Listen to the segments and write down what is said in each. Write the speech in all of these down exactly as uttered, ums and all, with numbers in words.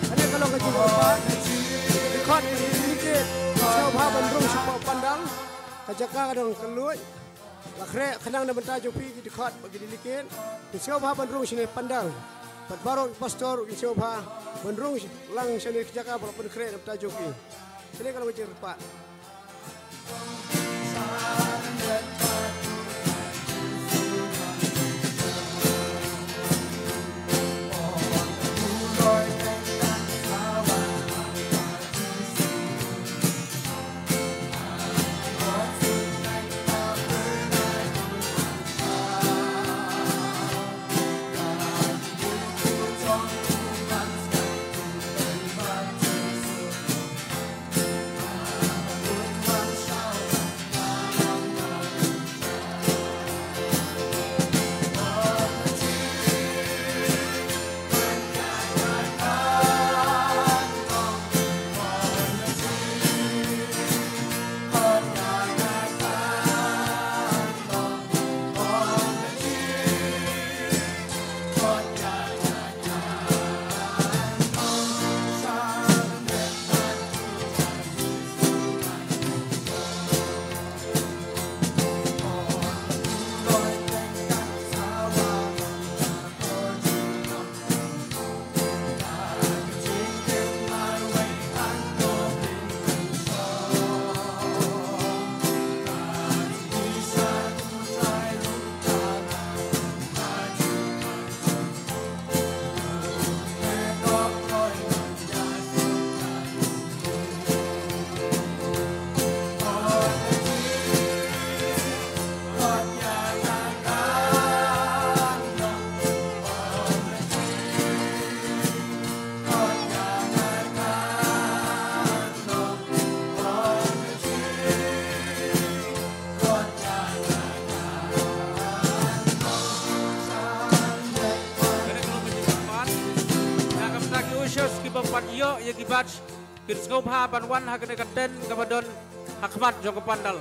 Kane ka long ka jingkyrpad. Dkhot, ki dkhot ki sngewbha ban rung sha pandal. Ka jaka ka dang kylluid. La khreh khnang na bynta jong phi ki dkhot bad ki dkhot. Ki sngewbha ban rung shane pandal. Bad baroh ki pastor ki sngewbha ban rung lang shane ka jaka ba la pynkhreh na bynta jong phi. Kane ka long ka jingkyrpad. Kane ka long ka jingkyrpad. Na ka bynta ki ushers kiba pat ïoh ïa ki badge, kin sngewbha ban wan ha kane ka tent kaba don ha khmat jong ka pandal.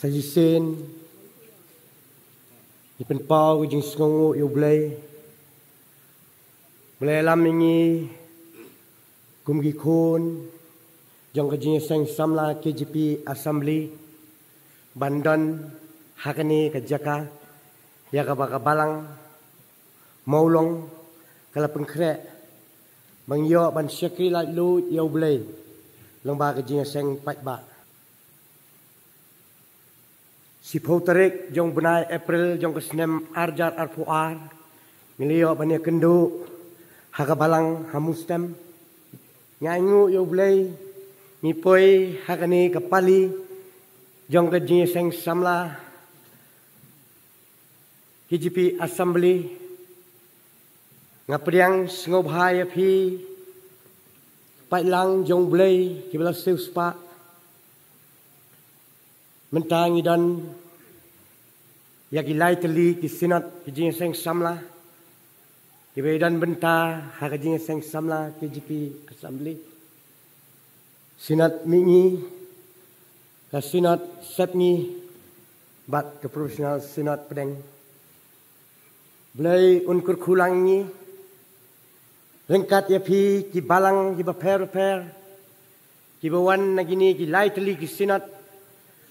Sa shisien, ngi pynpaw ka jingsngewnguh ïa U Blei. Blei ïalam ïa ngi kum ki khun jong ka Jingïaseng Samla K J P Assembly ban don ha kane ka jaka, ïa kaba ka Balang Mawlong ka la pynkhreh ba ngin ïoh ban shakri laitluid ïa U Blei lyngba ka jingïaseng paidbah. Shiphew tarik jong u bnai April jong ka snem ar hajar arphew ar, ngi la ïoh ban ïakynduh ha ka Balang ha Mustem. Ngi ainguh ïa U Blei, ngi poi ha kane ka pali jong ka Jingïaseng Samla K J P Assembly. Nga pdiang sngewbha ïa phi, paidlang jong U Blei kiba la siewspah. Mynta ngi don ïa ki lai tylli ki Synod ki Jingïaseng Samla kiba ïadon bynta ha ka Jingïaseng Samla K J P Assembly. Synod Mihngi, ka Synod Sepngi bad ka Professional Synod Pdeng. Blei un kyrkhu lang ïa ngi ryngkat ïa phi ki balang kiba pher bapher kiba wan na kine ki lai tylli ki Synod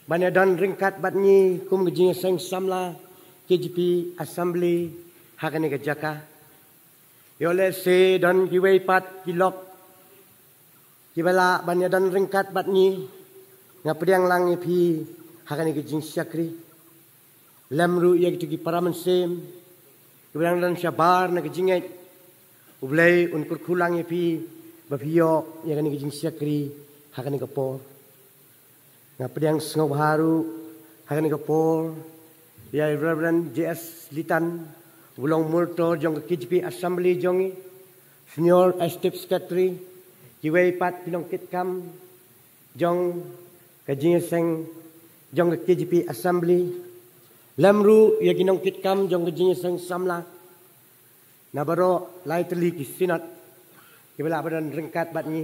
ban ïadon ryngkat bad ngi kum ka Jingïaseng Samla K J P Assembly ha kane ka jaka. Ïoh lehse don kiwei pat ki lok kiba lah ban ïadon ryngkat bad ngi. Nga pdiang lang ïa phi ha kane ka jingshakri. Lem ruh ïa kito ki para mynsiem kiba dang don shabar na ka jingngeit. U Blei un kyrkhu lang ïa phi ba phi ïoh ïa kane ka jingshakri ha kane ka por. Nga pdiang sngewbha ruh ha kane ka por ïa i Reverend J S Litan, uba long monitor jong ka K J P Assembly jong ngi, Senior Executive Secretary, kiwei pat ki nongkitkam jong ka jingïaseng jong ka K J P Assembly, lem ruh ïa ki nongkitkam jong ka Jingïaseng Samla na baroh lai tylli ki Synod kiba lah ban don ryngkat bad ngi,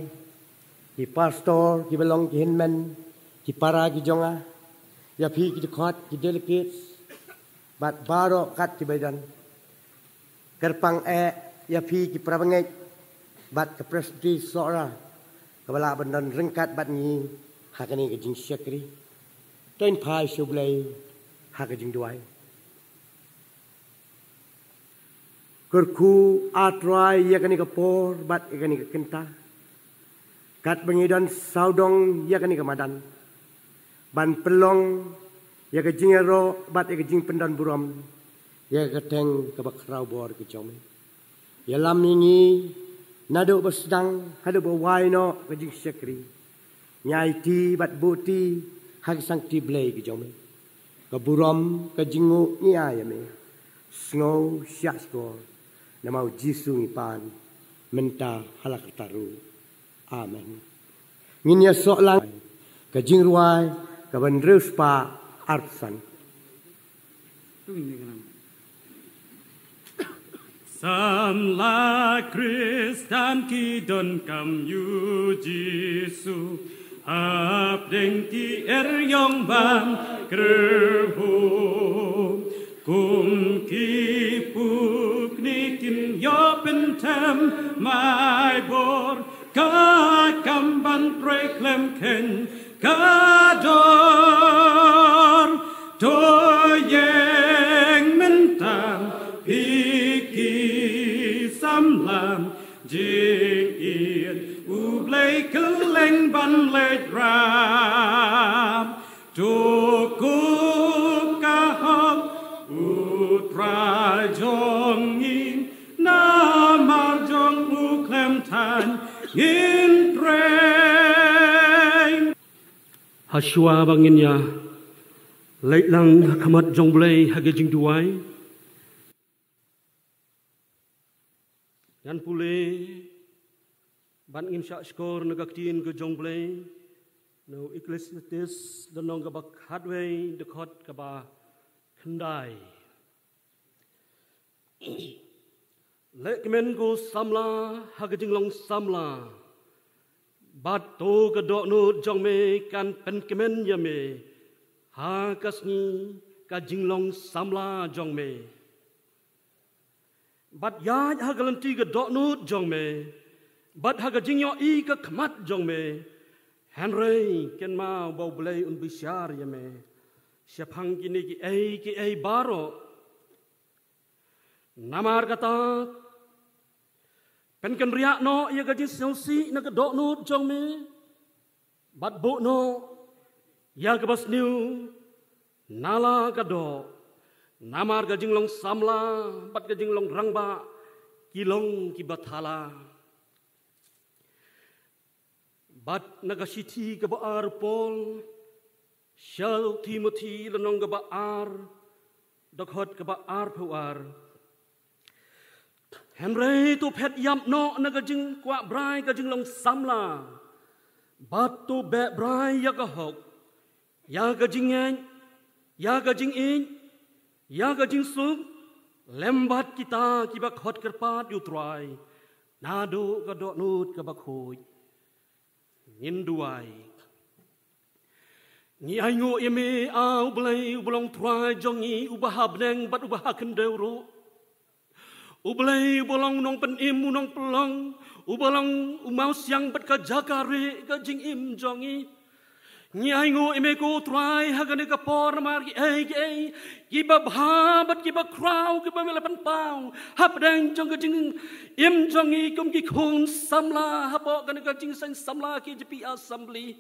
ki pastor kiba long ki hynmen, ki para ki jong nga, ïa phi ki dkhot, ki delegates bad baroh kat kiba don. Kyrpang eh ïa phi ki para bangeit bad ka Presbytery Sohra kaba lah ban don ryngkat bad ngi ha kane ka jingshakri. To ngin phai sha U Blei ha ka jingduwai. Kyrkhu, A Trai, ïa kane ka por bad ïa kane ka kynta, katba ngi don sawdong ïa kane ka madan ban pynlong ïa ka jingïaroh bad ïa ka jingpyndonburom ïa ka kyrteng kaba khraw bor ka jong me. Ïalam ïa ngi naduh ba sdang haduh ba wai noh ka jingshakri. Ngi aiti bad buhti ha ka sangti Blei ka jong me. Ka burom ka jingnguh ngi ai ïa me. Sngew shah shkor namar U Jisu ngi pan, mynta ha la karta ruh. Amen. Ngin ïasoh lang ka jingrwai kaba hynriew spah arphew san. Samla Khristan ki donkam ïa U Jisu, hapdeng ki eriong ban kyrhuh. Kum ki pukni kin ïoh pynthem mai bor, ka kam ban trei khlem kheiñ ka dor. To ïeng mynta phi ki samla, jingïeit U Blei kylleng ban leit rah. To kup ka hok U Trai jong ngi, namar jong u khlem thaiñ ngin trei. Hashwa ba ngin ïa leit lang ha khmat jong U Blei ha ka jingduwai, ngan pule bad ngin shah shkor na ka ktien ka jong U Blei na u Ecclesiastes, lynnong kaba khatwei, dkhot kaba khyndai. Leh kmen ko samla ha ka jinglong samla, bad to ka dohnud jong me kan pynkmen ïa me Ha ka sngi ka jinglong samla jong me, bad ïaid ha ka lynti ka dohnud jong me, bad ha ka jingïohi ka khmat jong me. Hynrei kynmaw ba U Blei un bishar ïa me shaphang kine kiei kiei baroh. Namar kata, pynkynriah noh ïa ka jingsngewsih na ka dohnud jong me, bad buh noh ïa kaba sniew na la ka doh. Namar ka jinglong samla bad ka jinglong rangbah ki long kiba thala. Bad na ka shithi kaba ar Paul sha u Timothi, lynnong kaba ar, dkhot kaba arphew ar. Hynrei to phet ïap noh na ka jingkwah brai ka jinglong samla, bad to beh brai ïa ka hok, ïa ka jingngeit, ïa ka jingïeit, ïa ka jingsuk, lem bad kita kiba khot kyrpad ïa U Trai naduh ka dohnud kaba khuid. Ngin duwai. Ngi ainguh ïa me, A U Blei, uba long Trai jong ngi, uba ha bneng bad uba ha khyndew ruh, U Blei uba long u nongpynim, u nongpynlong, uba long u mawsiang bad ka jaka rieh ka jingim jong ngi. Ngi ainguh ïa me ko Trai ha kane ka por namar kiei kiei kiba bha bad kiba khraw kiba me la pynpaw hapdeng jong ka jingim jong ngi kum ki khun samla hapoh kane ka jingseng samla K J P Assembly.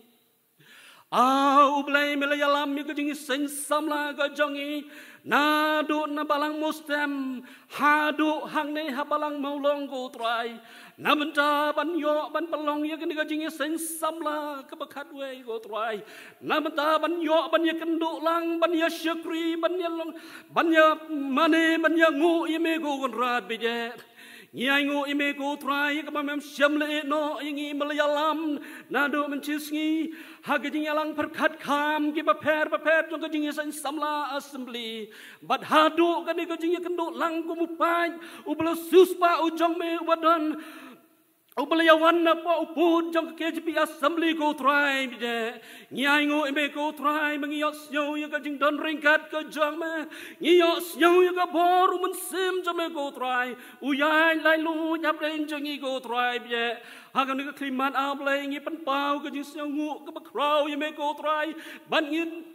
A U Blei, me la ïalam ïa ka jingseng samla ka jong ngi naduh na balang Muslim haduh hangne ha balang Mawlong ko Trai, na bynta ban ïoh ban pynlong ïa kane ka jingseng samla kaba khatwei ko Trai, na bynta ban ïoh ban ïakynduh lang, ban ïa shakri, ban ïa long, ban ïa mane, ban ïa nguh ïa me ko Kynrad Baieit. Ngi ainguh ïa me ko Trai ïa kaba mem shym la ïehnoh ïa ngi, me la ïalam naduh mynshisngi ha ka jingïalang pyrkhat kham kiba pher bapher jong ka jingseng samla Assembly, bad haduh kane ka jingïakynduh lang kum u paid uba la siewspah u jong me, uba don, uba la ïawan napoh u pud jong ka K J P Assembly ko Trai Baieit. Ngi ainguh ïa me ko Trai ba ngi ïohsngew ïa ka jingdon ryngkat ka jong me. Ngi ïohsngew ïa ka bor U Mynsiem jong me ko Trai, u ïaid laitluid hapdeng jong ngi ko Trai Baieit. Ha kane ka khyllipmat, A Blei, ngi pynpaw ka jingsngewnguh kaba khraw ïa me ko Trai, bad ngi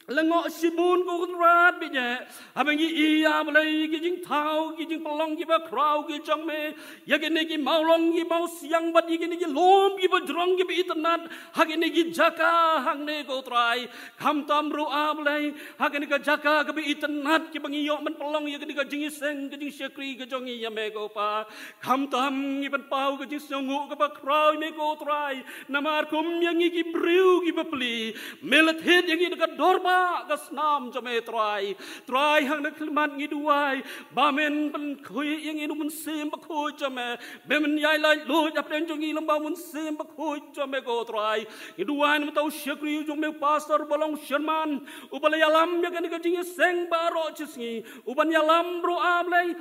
lyngngoh shibun ko Kynrad Baieit, haba ngi ïa, A Blei, ki jingthaw, ki jingpynlong kiba khraw ki jong me ïa kine ki mawlong ki mawsiang bad ïa kine ki lum kiba jrong kiba itynnad ha kine ki jaka hangne ko Trai. Khamtam ruh, A Blei, ha kane ka jaka kaba itynnad kiba ngi ïoh ban pynlong ïa kane ka jingïaseng ka jingshakri ka jong ngi ïa me ko Pa, khamtam ngi pynpaw ka jingsngewnguh kaba khraw ïa me ko Trai, namar kum ïa ngi ki briew kiba pli, me la thied ïa ngi da ka dorbah ka snam jong me Trai. Trai, ha kane ka khyllipmat ngi duwai ba men pynkhuid ïa ngi da U Mynsiem Bakhuid jong me, ba men ïaid laitluid hapdeng jong ngi lyngba U Mynsiem Bakhuid jong me ko Trai. Ngi duwai namar u shakri u jong me, u Pastor ba long Sherman, uba la ïalam ïa kane ka jingïaseng baroh shi sngi, uban ïalam ruh, A Blei,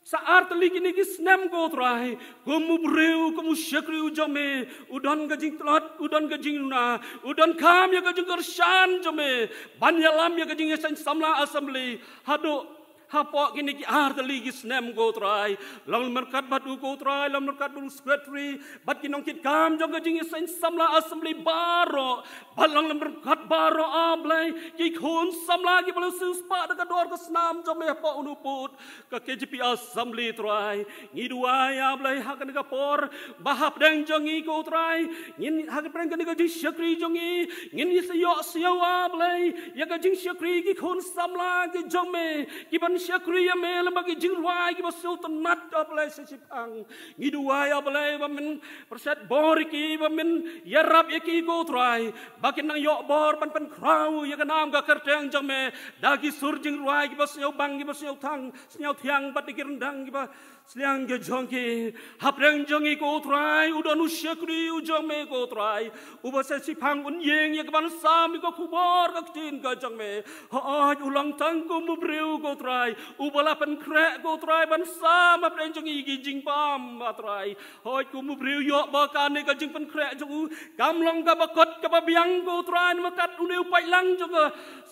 sa ar tylli kine ki snem ko Trai, kum u briew, kum u shakri u jong me, u don ka jingtlot, u don ka jingduna, u donkam ïa ka jingkyrshan jong me ban ïalam ïa ka jingïaseng samla Assembly haduh hapoh kine ki ar tylli ki snem ko Trai. Long lem ryngkat bad u ko Trai, long lem ryngkat bad u Secretary bad ki nongkitkam jong ka jingïaseng samla Assembly baroh, bad long lem ryngkat baroh, A Blei, ki khun samla kiba la siewspah da ka dor ka snam jong me hapoh une u pud ka K J P Assembly Trai. Ngi duwai, A Blei, ha kane ka por ba hapdeng jong ngi ko Trai, ngin, hapdeng kane ka jingshakri jong ngi, ngin ïa ïohsngew, A Blei, ïa ka jingshakri ki khun samla ki jong me kiban shakri ïa me lyngba ki jingrwai kiba sngewtynnat, A Blei, sa shiphang. Ngi duwai, A Blei, ba men pyrshah bor ïa ki, ba men ïarap ïa ki ko Trai, ba kin nang ïoh bor ban pynkhraw ïa ka nam ka kyrteng jong me da ki sur jingrwai kiba sngewbang, kiba sngewtang, sngewthiang bad da ki ryndang kiba sliang ki jong ki. Hapdeng jong ngi ko Trai, u don u shakri u jong me ko Trai, uba sa shiphang un ïeng ïa kaban sam ïa ka khubor ka ktien ka jong me. Hooid, u long tang kum u briew ko Trai, Uba la pynkhreh, ko Trai, ban sam hapdeng jong ngi ki jingbam, ah Trai. Hooid, kum u briew ïoh ba kane ka jingpynkhreh jong u kam long kaba kot kaba biang, ko Trai, namar kat une u paidlang jong ka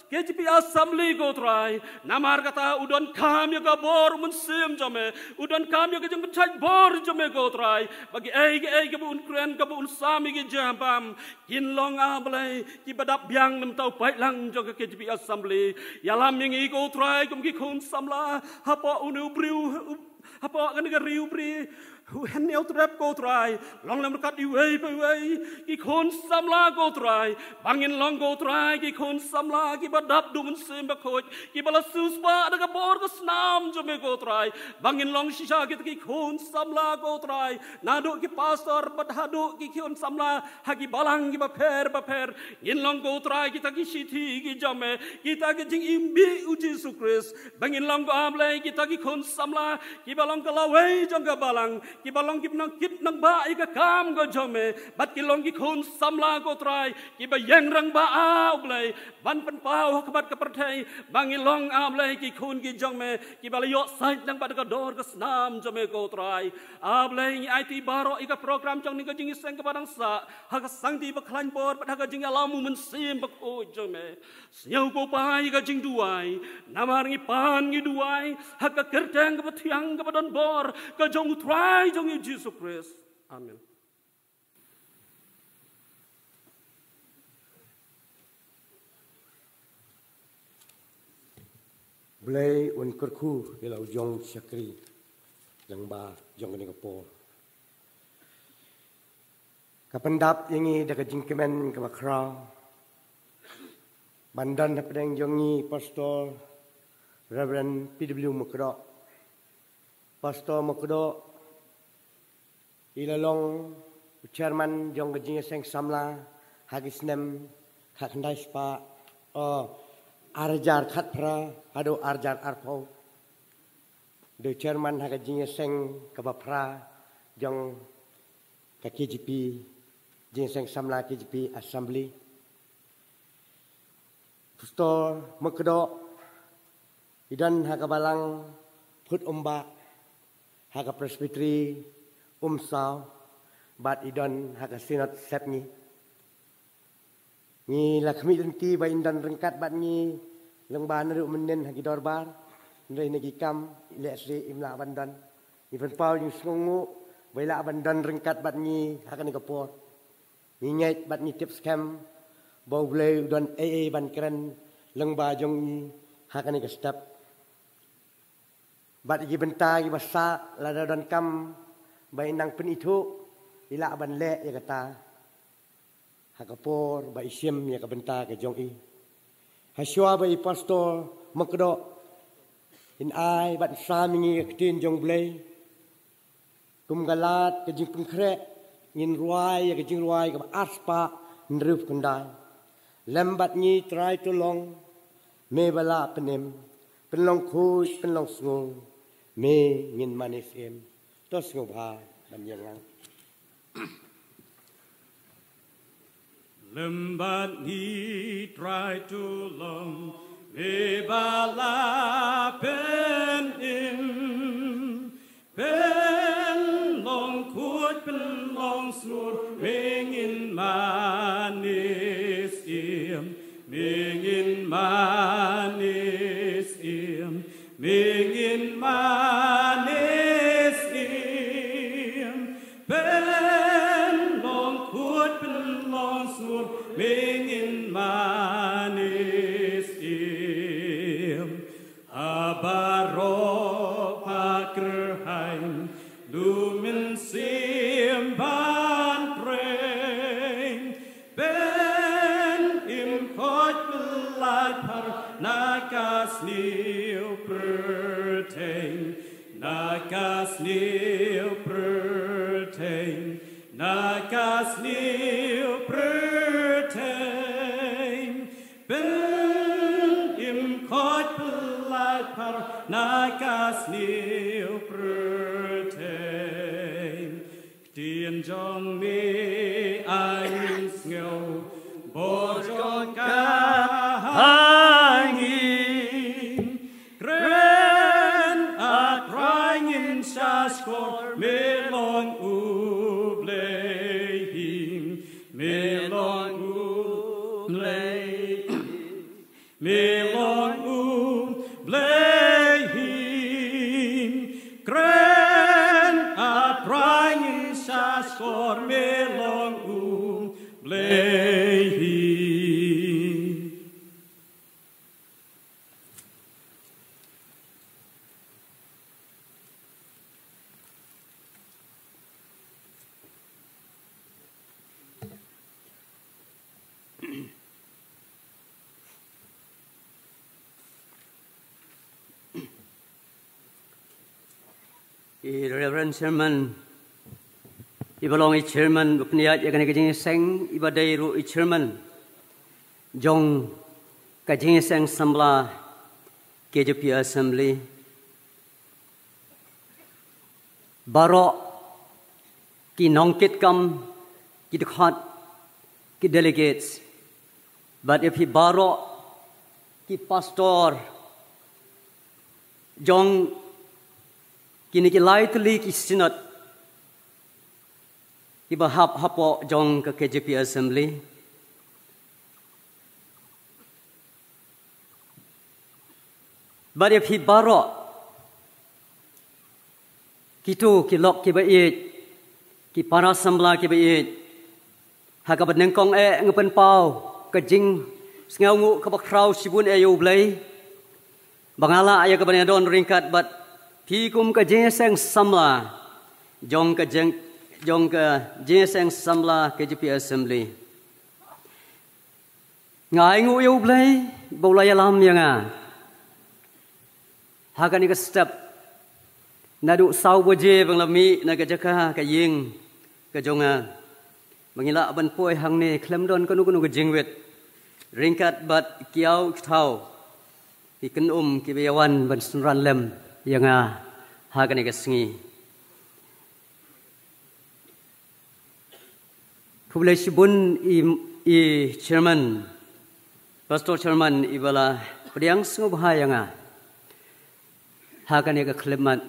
K J P Assembly, ko Trai. Namar kata u donkam ïa ka bor u Mynsiem jong me, u donkam ïa ka jingpynshait bor jong me, ko Trai, ba kiei kiei kaba un kren, kaba un sam ïa ki jingbam, kin long, ah Blei, kiba dap biang na bynta u paidlang jong ka K J P Assembly. Ïalam ïa ngi, ko Trai, kum ki khun samla hapoh une u briew, hapoh kane ka ri u briew u Hynñiewtrep, ko Trai. Long lem ryngkat iwei pa iwei ki khun samla, ko Trai, ba ngin long, ko Trai, ki khun samla kiba dap da u Mynsiem Bakhuid, kiba la siewspah da ka bor ka snam jong me, ko Trai, ba ngin long shisha kita ki khun samla, ko Trai, naduh ki pastor bad haduh ki khun samla ha ki balang kiba pher bapher. Ngin long, ko Trai, kita ki shithi ki jong me, kita ki jingim bih u Jisu Khrist. Ba ngin long, ko, ah Blei, kita ki khun samla kiba long ka lawei jong ka balang, kiba long ki nongkit nongbah ïa ka kam ka jong me, bad ki long ki khun samla, ko Trai, kiba ïeng rangbah, ah Blei, ban pynpaw ha khmat ka pyrthei. Ba ngin long, ah Blei, ki khun ki jong me, kiba la ïoh sait lang bad ka dor ka snam jong me, ko Trai. Ah Blei, ngi aiti baroh ïa ka program jong kane ka jingïaseng kaba dang sah ha ka sangti bakhlaiñ bor bad ha ka jingïalam u Mynsiem Bakhuid jong me. Sngew, ko Pa, ïa ka jingduwai, namar ngi pan ngi duwai ha ka kyrteng kaba thiang kaba don bor ka jong u Trai jong ngi Jisu Khrist. Amen. Blei un kyrkhu ïa la u jong shakri lyngba jong kane ka por. Ka pyndap ïa ngi da ka jingkmen kaba khraw ban don hapdeng jong ngi Pastor Reverend P W Mukdok. Pastor Mukdok i la long u chairman jong ka jingïaseng samla ha ki snem khatkhyndai spah, oh, ar hajar khatphra haduh ar hajar arphew. Da u chairman ha ka jingïaseng kaba phra jong ka K J P, jingïaseng samla K J P Assembly. Pastor Mukdok i don ha ka balang Phut Umbah, ha ka Presbytery Umsaw, bad i don ha ka Synod Sepngi. Ngi la khmih lynti ba in don ryngkat bad ngi lyngba naduh mynnin ha ki dorbar, hynrei na ki kam i leh seh im lah ban don. Ngi pynpaw jingsngewnguh ba i lah ban don ryngkat bad ngi ha kane ka por. Ngi ngeit bad ngi tip skhem ba U Blei u don ei ei ban kren lyngba jong ngi ha kane ka step. Bad ïa ki bynta kiba sah, lada donkam ba in nang pynithuh, i lah ban leh ïa kata ha ka por ba i shim ïa ka bynta ka jong i. Hashwa ba i Pastor Mukdok in ai bad sam ïa ngi ka ktien jong U Blei, kum ka lad ka jingpynkhreh, ngin rwai ïa ka jingrwai kaba ar spah hynriewphew khyndai. Lem bad ngi Trai, to long me ba la pynim, pynlong khuid pynlong sngur, me ngin mane syiem. To sngewbha ban ïeng lang. Lem bad ngi Trai, to long me ba la pynim, pynlong khuid pynlong sngur, me ngin mane syiem, me ngin mane syiem, me ngin mane syiem. Pynlong khuid pynlong sngur, me ngin mane syiem. Ha baroh pha kyrhai, da u Mynsiem ban trei. Pynim, khuid, pyllait, phar na ka sniew pyrthei, na ka sniew pyrthei, na ka sniew pyrthei. Pynim, khuid, pyllait, phar na ka sniew pyrthei. Ktien jong me ai ngin sngew, bor jong ka ha ngi. Kren Shkor me long U Blei hi, me long U Blei hi, me long U Blei hi. Kren a praing sha shkor me long U Blei hi. I Reverend Chairman, i ba long i Chairman ba pynïaid ïa kane ka jingïaseng, i ba dei ruh i Chairman jong ka jingïaseng samla K J P Assembly. Baroh ki nongkitkam, ki dkhot, ki delegates, bad ïa phi baroh ki pastor jong kine ki lai tylli ki synod ki ba hap hapoh jong ka K J P Assembly. Bad ïa phi baroh kito ki lok ki ba ïeit, ki para samla ki ba ïeit, ha kaba nyngkong eh nga pynpaw ka jingsngewnguh kaba khraw shibun eh ïa U Blei ba nga lah ïa kaban ïadon ryngkat bad phi kum ka jingïaseng samla jong ka jing, jong ka jingïaseng samla K J P Assembly. Nga ainguh ïa U Blei ba u la ïalam ïa nga ha kane ka step naduh saw baje ba nga la mih na ka jaka ka ïing ka jong nga, ba ngi lah ban poi hangne khlem don kano kano ka jingwit, ryngkat bad ki aw ki thaw ki kynum ki ba ïawan ban synran lem ïa nga ha kane ka sngi. Khublei shibun i, i Chairman, Pastor Chairman, i ba la pdiang sngewbha ïa nga ha kane ka khyllipmat.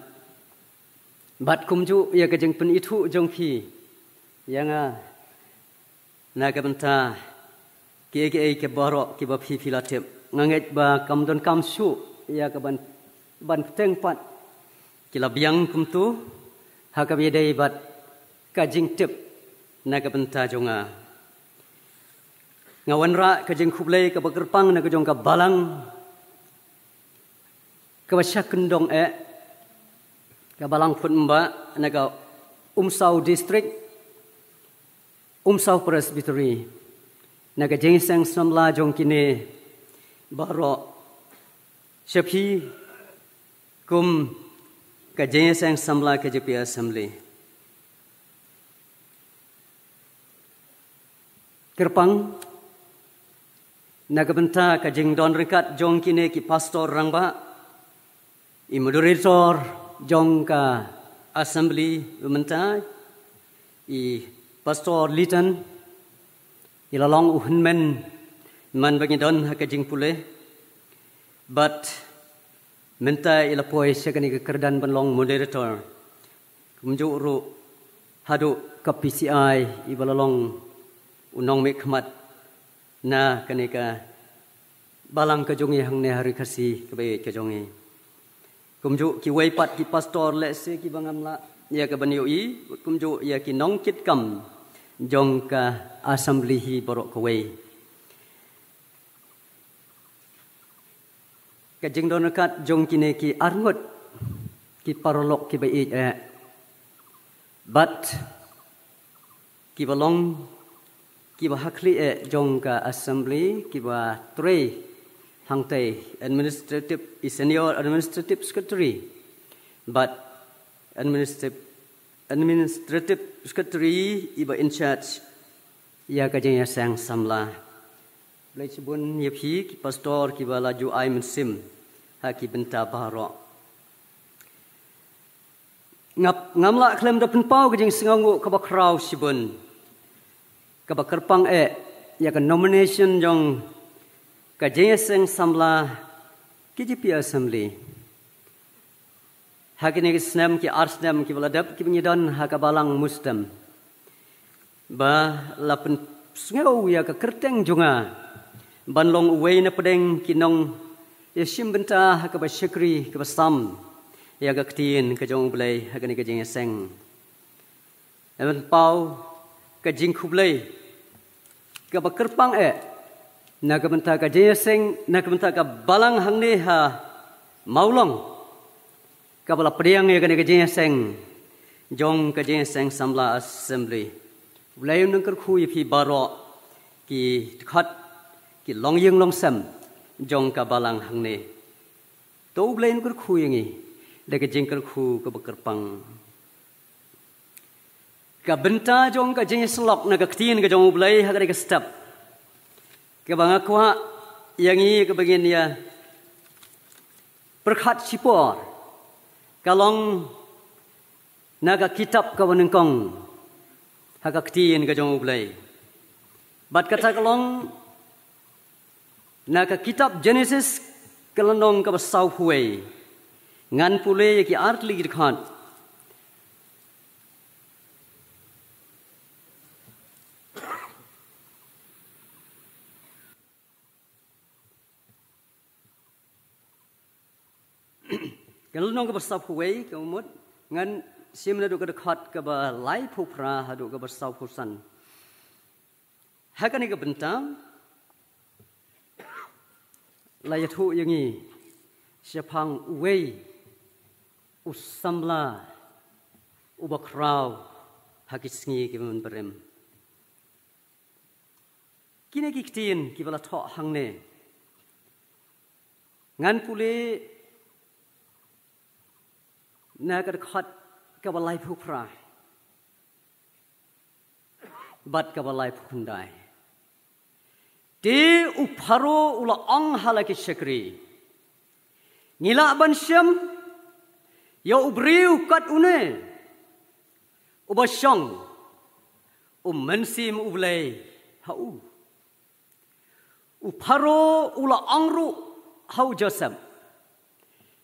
Bad kumjuh ïa ka jingpynithuh jong phi ïa nga na ka bynta kiei kiei ki baroh ki ba phi phi la tip. Nga ngeit ba kam donkam shuh ïa ka ban, ban pteng pat ki la biang kumto ha kaba ïadei bad ka jingtip na ka bynta jong nga. Nga wanrah ka jingkhublei kaba kyrpang na ka jong ka balang kaba sha kyndong eh, ka balang phut mbah na ka Umsaw District, Umsaw Presbytery, na ka jingïaseng samla jong kine baroh sha phi kum ka jingïaseng samla K J P Assembly. Kyrpang na ka bynta ka jingdon ryngkat jong kine ki pastor rangbah, i moderator jong ka assembly mynta, i Pastor Litan, i la long u hynmen man ba ngi don ha ka jingpule. Bad mynta i la poi sha kane ka kyrdan ban long moderator. Kumjuh ruh haduh ka P C I i ba la long u nongmihkhmat na kane ka balang ka jong i hangne ha Ri Khasi kaba ïeit ka jong i. Kumjuh kiwei pat ki pastor lehse ki ba ngam lah ïa ka ban ïohi, kumjuh ïa ki nongkitkam jong ka assembly hi baroh kawei. Ka jingdon ryngkat jong kine ki arngut ki paralok ki ba ïeit eh. Bad ki ba long ki ba hakhlieh eh jong ka assembly ki ba trei hangtei administrative, i senior administrative secretary bad administrative, administrative secretary i ba in charge ïa ka jingïaseng samla. Khublei shibun ïa phi ki pastor ki ba la ju ai mynsiem ha ki bynta baroh. Ngap, ngam lah khlem da pynpaw ka jingsngewnguh kaba khraw shibun kaba kyrpang eh ïa ka nomination jong ka jingïaseng samla K J P Assembly. Ha kine ki snem ki ar snem kiba la dep kiba ngi don ha ka balang Muslim, ba la pynsngew ïa ka kyrteng jong nga ban long uwei na pdeng ki nongïashim bynta ha kaba shakri kaba sam ïa ka ktien ka jong U Blei ha kane ka jingïaseng. Ngan paw ka jingkhublei kaba kyrpang eh na ka bynta ka jingïaseng, na ka bynta ka balang hangne ha Mawlong, kaba la pdiang ïa kane ka jingïaseng jong ka jingïaseng samla assembly. U Blei un kyrkhu ïa phi baroh ki dkhot, ki longïing longsem jong ka balang hangne. To U Blei un kyrkhu ïa ngi da ka jingkyrkhu kaba kyrpang. Ka bynta jong ka jingïasyllok na ka ktien ka jong U Blei ha kane ka step, kaba nga kwah ïa ngi kaba ngin ïa pyrkhat shipor, ka long na ka kitab kaba nyngkong ha ka ktien ka jong U Blei. Bad kata ka long na ka kitab Genesis, ka lynnong kaba sawphew wei. Ngan pule ïa ki artylli ki dkhot. Ka lynnong kaba sawphew wei, ka mut, ngan shim naduh ka dkhot kaba laiphew phra haduh kaba sawphew san. Ha kane ka bynta la ïathuh ïa ngi shaphang uwei u samla uba khraw ha ki sngi kiba mynbarim. Kine ki ktien kiba la thoh hangne, ngan pule na ka dkhot kaba laiphew phra bad kaba laiphew khyndai. Te u Pharaoh u la ong ha la ki shakri, ngi lah ban shem ïa u briew kat une uba shong u Mynsiem U Blei ha u. U Pharaoh u la ong ruh ha u Joseph,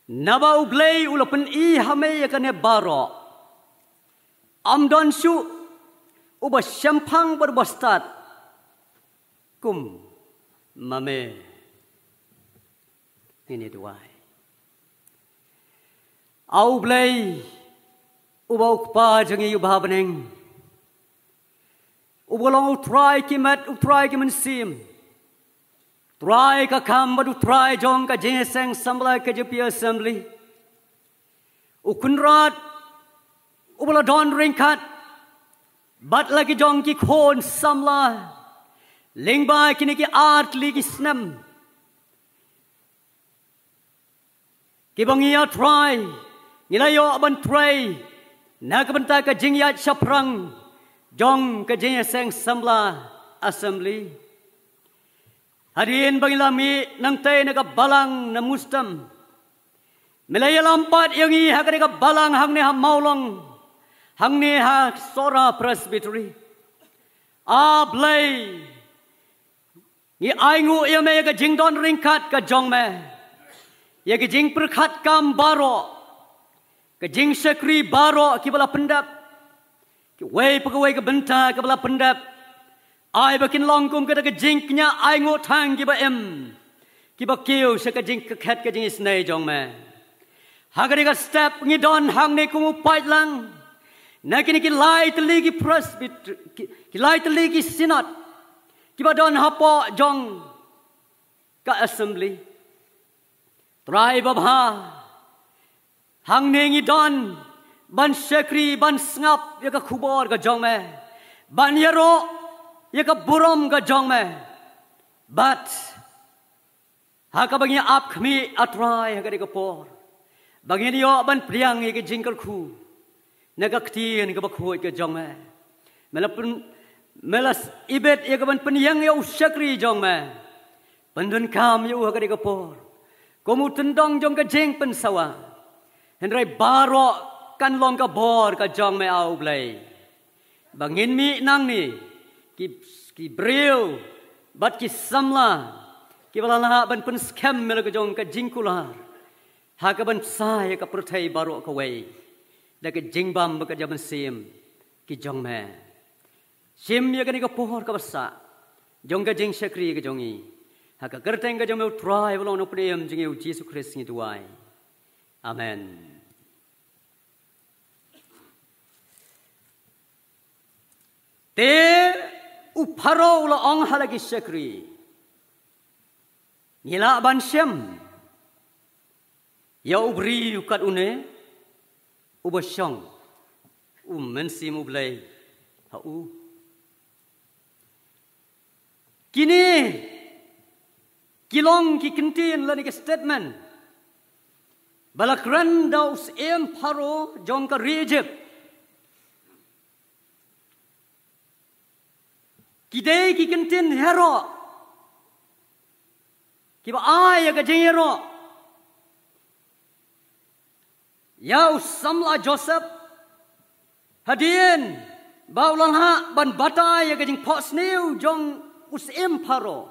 naba U Blei u la pyni ha me ïa kane baroh, ym don shuh uba shemphang bad uba stad kum ma me. Ngin ïa duwai. A U Blei, uba u Kpa jong ngi uba ha bneng, uba long u Trai ki met, u Trai ki mynsiem, Trai ka kam bad u Trai jong ka jingïaseng samla K J P Assembly. U Kynrad uba la don ryngkat bad la ki jong ki khun samla lyngba kine ki artylli ki snem kiba ngi, a Trai, ngi la ïoh ban trei na ka bynta ka jingïaid shaphrang jong ka jingïaseng samla Assembly. Hadien ba ngi la mih nangtei na ka balang na Mustem, me la ïalam pat ïa ngi ha kane ka balang hangne ha Mawlong, hangne ha Sohra Presbytery. A Blei, ngi ainguh ïa me ïa ka jingdon ryngkat ka jong me, ïa ka jingpyrkhat kam baroh, ka jingshakri baroh kiba la pyndep, kiwei pa kawei ka bynta kaba la pyndep. Ai ba kin long kum kata ka jingkñia ainguh tang kiba im, kiba kiew sha ka jingkyrkhu ka jingisynei jong me. Ha kane ka step ngi don hangne kum u paidlang na kine ki lai tylli ki presbyter, ki, ki lai tylli ki synod kiba don hapoh jong ka assembly. Trai babha, hangne ngi don ban shakri, ban sngap ïa ka khubor ka jong me, ban ïaroh ïa ka burom ka jong me. Bad ha kaba ngi ap khmih, a Trai, ha kane ka por, ba ngin ïoh ban pdiang ïa ka jingkyrkhu na ka ktien kaba khuid ka jong me. Me la pyn, me la ibit ïa ka ban pynïeng ïa u shakri jong me. Pyndonkam ïa u ha kane ka por kum u tyndong jong ka jingpynsawa. Hynrei baroh kan long ka bor ka jong me, a U Blei, ba ngin mih nangne ki, ki briew bad ki samla kiba la lah ban pynskhem ïa la ka jong ka jingkular Ha kaban bsa ïa ka pyrthei baroh kawei da ka jingbam bad ka jabieng mynsiem ki jong me. Shim ïa kane ka por kaba sah jong ka jingshakri ka jong ngi. Ha ka kyrteng ka jong me u Trai bad u Nongpynim jong ngi u Jisu Khrist ngi duwai. Amen. Te u Pharaoh u la ong ha la ki shakri, ngi lah ban shem ïa u briew kat une uba shong u Mynsiem U Blei ha u. Kine ki long ki kyntien lane ki statement ba la kren da u syiem Pharaoh jong ka ri Egypt. Ki dei ki kyntien ïaroh kiba ai ïa ka jingïaroh ïa u samla Joseph hadien ba u la lah ban batai ïa ka jingphohsniew jong u syiem Pharaoh.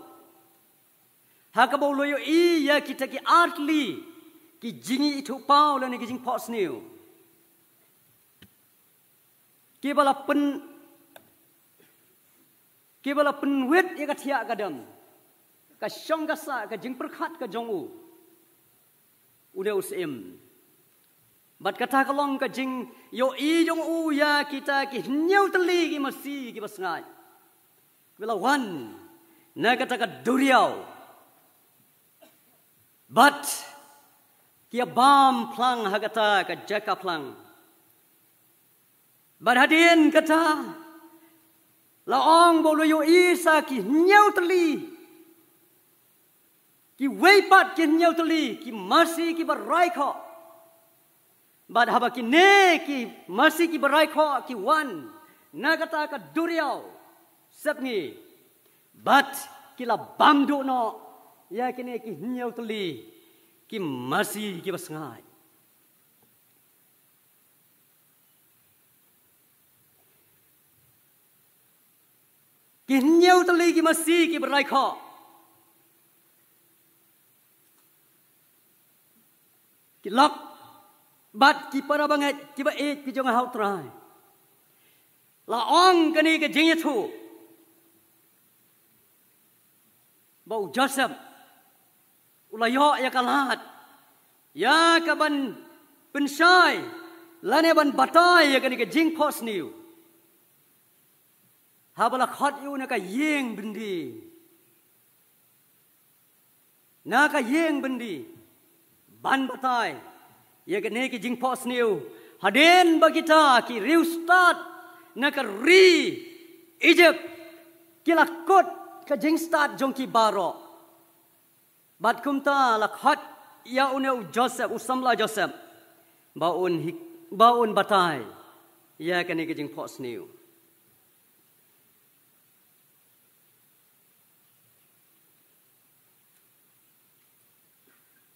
Ha kaba u la ïohi ïa kita ki artylli ki jingithuhpaw lane ki jingphohsniew kiba la pyn kiba la pynwit ïa ka thiah ka dam, ka shong ka sah, ka jingpyrkhat ka jong u, u dei u syiem. Bad kata ka long ka jingïohi jong u ïa kita ki hynñiew tylli ki masi kiba sngaid kiba la wan na kata ka duriaw. Bad ki ïa bam phlang ha kata ka jaka phlang. Bad hadien kata la ong ba u la ïohi sa ki hynñiew tylli, kiwei pat ki hynñiew tylli ki masi kiba raikhoh. Bad haba kine ki masi kiba raikhoh ki wan na kata ka duriaw sepngi, bad ki la bam duh noh ïa kine ki hynñiew tylli ki masi kiba sngaid. Ki hynñiew tylli ki masi kiba raikhoh ki lok bad ki para bangeit kiba ïeit ki jong nga ha u Trai. La ong kane ka jingïathuh ba u Joseph u la ïoh ïa ka lad ïa ka ban pynshai lane ban batai ïa kane ka jingphohsniew haba la khot ïa u na ka ïing byndi, na ka ïing byndi ban batai ïa kane ka jingphohsniew. Hadien ba kita ki riewstad na ka ri Egypt ki la kut ka jingstad jong ki baroh, bad kumta la khot ïa une u Joseph, u samla Joseph, ba un hi, ba un batai ïa kane ka jingphohsniew.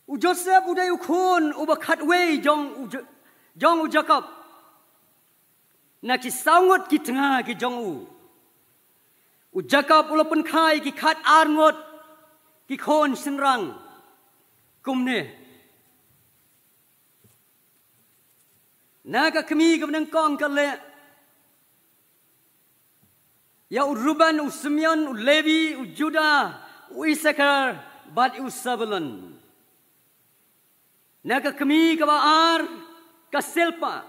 U Joseph u dei u khun uba khatwei jong u, jong u Jakob. Na ki saw ngut ki tnga ki jong u, u Jakob u la pynkha ïa ki khatar ngut ki khun shynrang kumne. Na ka kmie kaba nyngkong ka leh ïa u Ruben, u Simeon, u Levi, u Judah, u Isakar bad u Sebulun. Na ka kmie kaba ar ka Silpa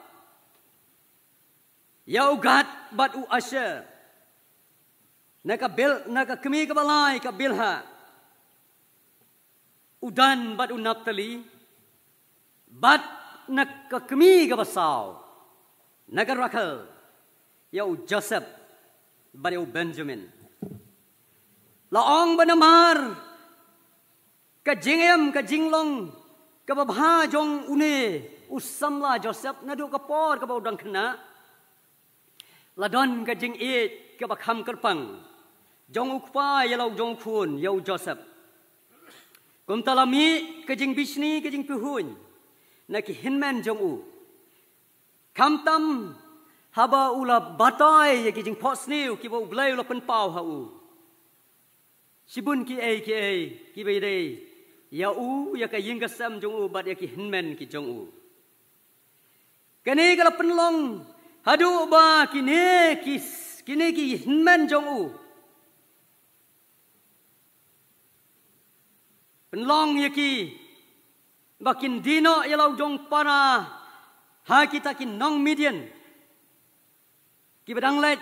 ïa u Gad bad u Asher. Na ka bil, na ka kmie kaba lai ka Bilha, u Dan bad u Naphtali, bad na ka kmie kaba saw, na ka Rakhel, ïa u Joseph bad ïa u Benjamin. La ong ba namar ka jingim ka jinglong kaba bha jong une u samla Joseph naduh ka por kaba u dang khynnah, la don ka jingïeit kaba kham kyrpang jong u kpa ïa la u jong u khun ïa u Joseph. Kumta la mih ka jingbishni ka jingpyrhuh na ki hynmen jong u, khamtam haba u la batai ïa ki jingphohsniew kiba U Blei u la pynpaw ha u. Shibun kiei kiei kiba ïadei ïa u, ïa ka ïing ka sem jong u, bad ïa ki hynmen ki jong u. Kane ka la pynlong haduh ba kine ki, kine ki hynmen jong u, pynlong ïa ki ba kin die noh ïa la u jong para ha kita ki nong Midian kiba dang leit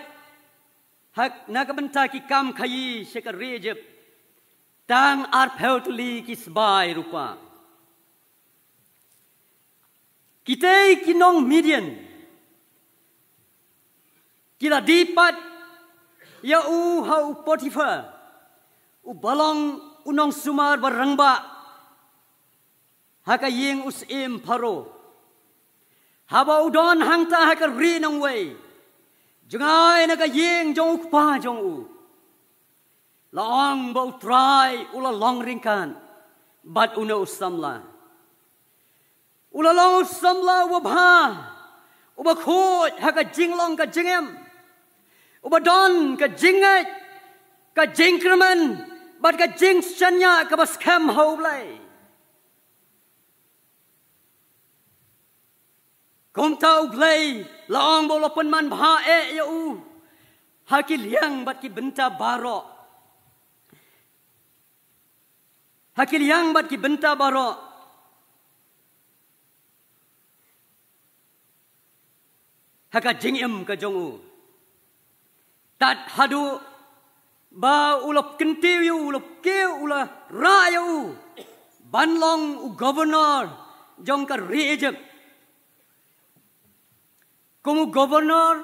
ha, na ka bynta ki kam khaïi sha ka ri Egypt, tang arphew tylli ki sbai rupa. Kitei ki nong Midian ki la die pat ïa u ha u Potiphar, uba long u nongsumar ba rangbah ha ka ïing u syiem Pharaoh. Haba u don hangta ha ka ri nongwei, jngai na ka ïing jong u kpa jong u, la ong ba U Trai u la long ryngkat bad une u samla. U la long u samla uba bha, uba khuid ha ka jinglong ka jingim, uba don ka jingngeit, ka jingkyrmen bad ka jingshaniah kaba skhem ha U Blei. Kumta U Blei la ong ba u la pynman bha eh ïa u ha ki liang bad ki bynta baroh. Ha ki liang bad ki bynta baroh ha ka jingim ka jong u, tad haduh ba u la kyntiew ïa u, u la kiew, u la rah ïa u ban long u governor jong ka ri Egypt. Kum u governor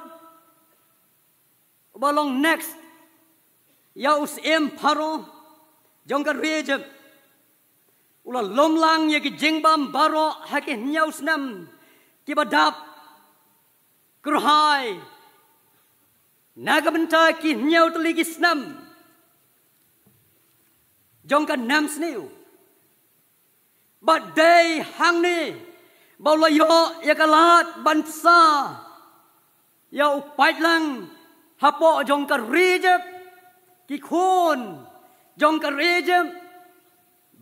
uba long next ïa u syiem Pharaoh jong ka ri Egypt, u la lum lang ïa ki jingbam baroh ha ki hynñiew snem kiba dap kyrhai, na ka bynta ki hynñiew tylli ki snem jong ka nemsniew. Bad dei hangne ba u la ïoh ïa ka lad ban bsa ïa u paidlang hapoh jong ka ri Egypt, ki khun jong ka ri Egypt,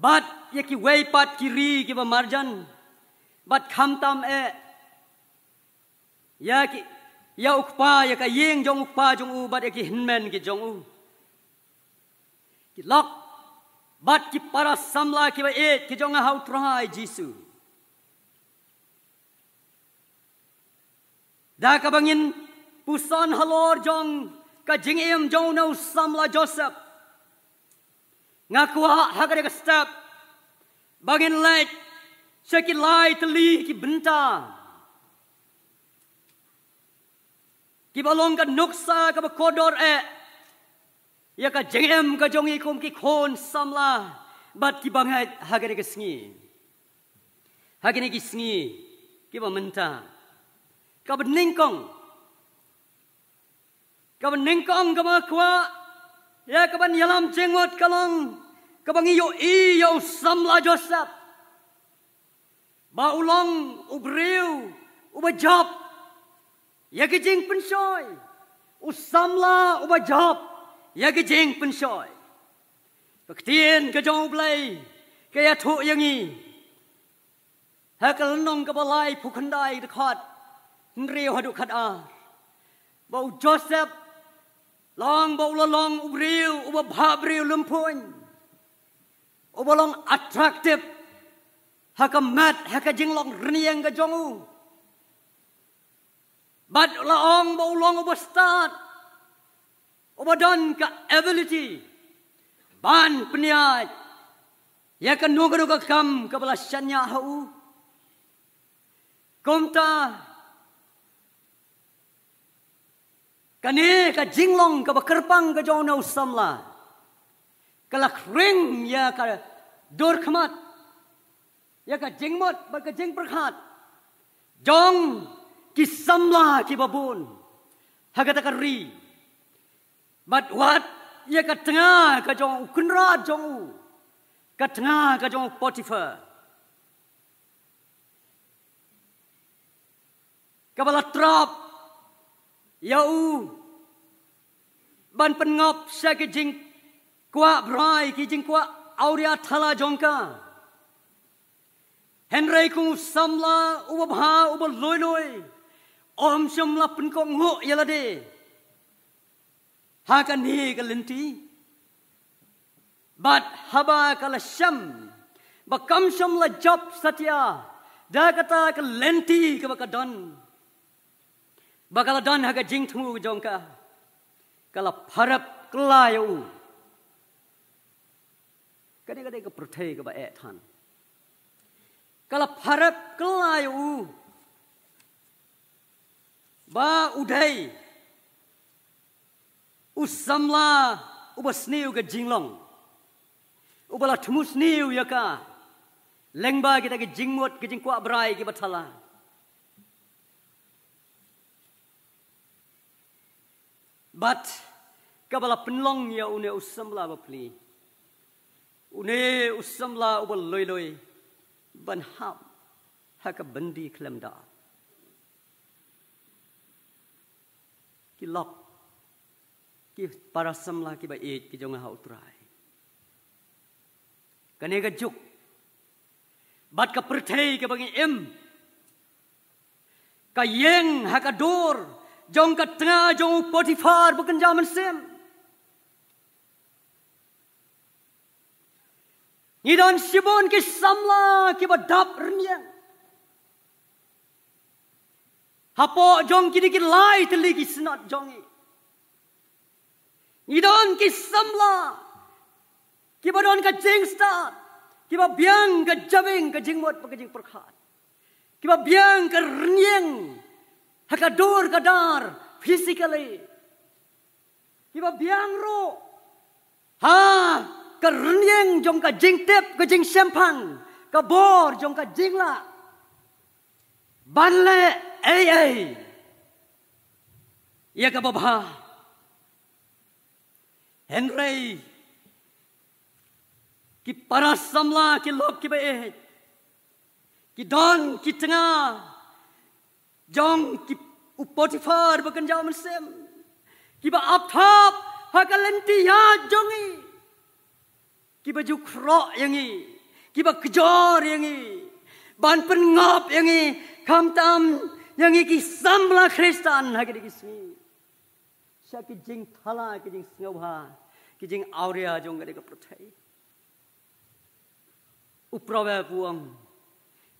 bad ïa kiwei pat ki ri kiba marjan, bad khamtam eh ïa ki, ïa u kpa, ïa ka ïing jong u kpa jong u bad ïa ki hynmen ki jong u, ki lok bad ki para samla kiba ïeit ki jong nga ha U Trai Jisu. Da kaba ngin puson halor jong ka jingim jong une u samla Joseph, nga kwah ha kane ka step ba ngin leit sha ki lai tylli ki bynta kiba long ka nuksa kaba kordor eh ïa ka jingim ka jong ngi kum ki khun samla bad ki bangeit ha kane ka sngi, ha kine ki sngi kiba mynta. Kaba nyngkong, kaba nyngkong kaba nga kwah ïa kaban ïalam jingmut ka long kaba ngi ïohi ïa u samla Joseph ba u long u briew uba jop ïa ki jingpynshoi, u samla uba jop ïa ki jingpynshoi. Ka ktien ka jong U Blei ka ïathuh ïa ngi ha ka lynnong kaba laiphew khyndai, dkhot hynriew haduh khatar, ba u Joseph la ong ba u la long u briew uba bha briew lympung, uba long attractive ha ka met, ha ka jinglong rynïeng ka jong u. Bad la ong ba u long uba stad, uba don ka ability ban pynïaid ïa kano kano ka kam kaba la shaniah ha u. Kumta kane ka jinglong kaba kyrpang ka jong une u samla ka la khring ïa ka dur khmat, ïa ka jingmut bad ka jingpyrkhat jong ki samla kiba bun ha kata ka ri. Bad wat ïa ka tnga ka jong u kynrad jong u, ka tnga ka jong u Potiphar, kaba la trap ïa u ban pynngop sha ki jingkwah brai, ki jingkwah awria thala jong ka. Hynrei kum u samla uba bha, uba lui lui, um shym la pynkhuid nguh ïa lade ha kane ka lynti. Bad haba ka la shem ba kam shym la jop satia da kata ka lynti kaba ka don, ba ka la don ha ka jingthmu jong ka, ka la pharap kylla ïa u. Kane ka dei ka pyrthei kaba eh than. Ka la pharap kylla ïa u ba u dei u samla uba sniew ka jinglong, uba la thmu sniew ïa ka lyngba kita ki jingmut, ki jingkwah brai kiba thala. Bad kaba la pynlong ïa une u samla bapli, une u samla uba lui lui, ban hap ha ka byndi khlem da. Ki lok, ki para samla kiba ïeit ki jong nga ha U Trai, kane ka juk bad ka pyrthei kaba ngi im, ka ïeng ha ka dur jong ka tnga jong u Potiphar bakynja mynsiem. Ngi don shibun ki samla kiba dap rynïeng hapoh jong kine ki lai tylli ki synod jong ngi. Ngi don ki samla kiba don ka jingstad, kiba biang ka jabieng ka jingmut bad ka jingpyrkhat, kiba biang ka rynïeng ha ka dur ka dar physically, kiba biang ruh ha ka rynïeng jong ka jingtip, ka jingshemphang, ka bor jong ka jinglah ban leh ei ei ïa kaba bha. Hynrei ki para samla, ki lok kiba ïeit, ki don ki tnga jong ki, u Potiphar bakynja mynsiem, kiba ap thap ha ka lynti ïaid jong ngi, kiba ju khroh ïa ngi, kiba kjor ïa ngi, ban pynngop ïa ngi, khamtam ïa ngi ki samla Khristan ha kine ki sngi, sha ki jingthala, ki jingsngewbha, ki jingawria jong kane ka pyrthei. U Proverb u ong,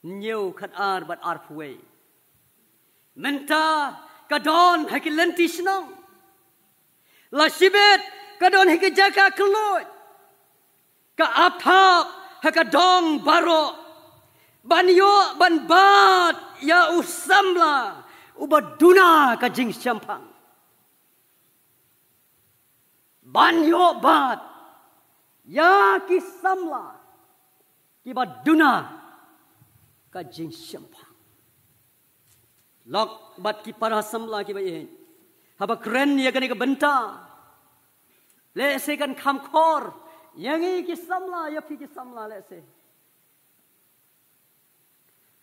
hynñiew khatar bad arphew wei, mynta ka don ha ki lynti shnong, la shibit ka don ha ki jaka kylluid, ka ap thap ha ka dong baroh, ban ïoh ban bat ïa u samla uba duna ka jingshemphang, ban ïoh bat ïa ki samla kiba duna ka jingshemphang. Lok bad ki para samla kiba ïeit, haba kren ïa kane ka bynta, lehse kan kham khor ïa ngi ki samla, ïa phi ki samla lehse.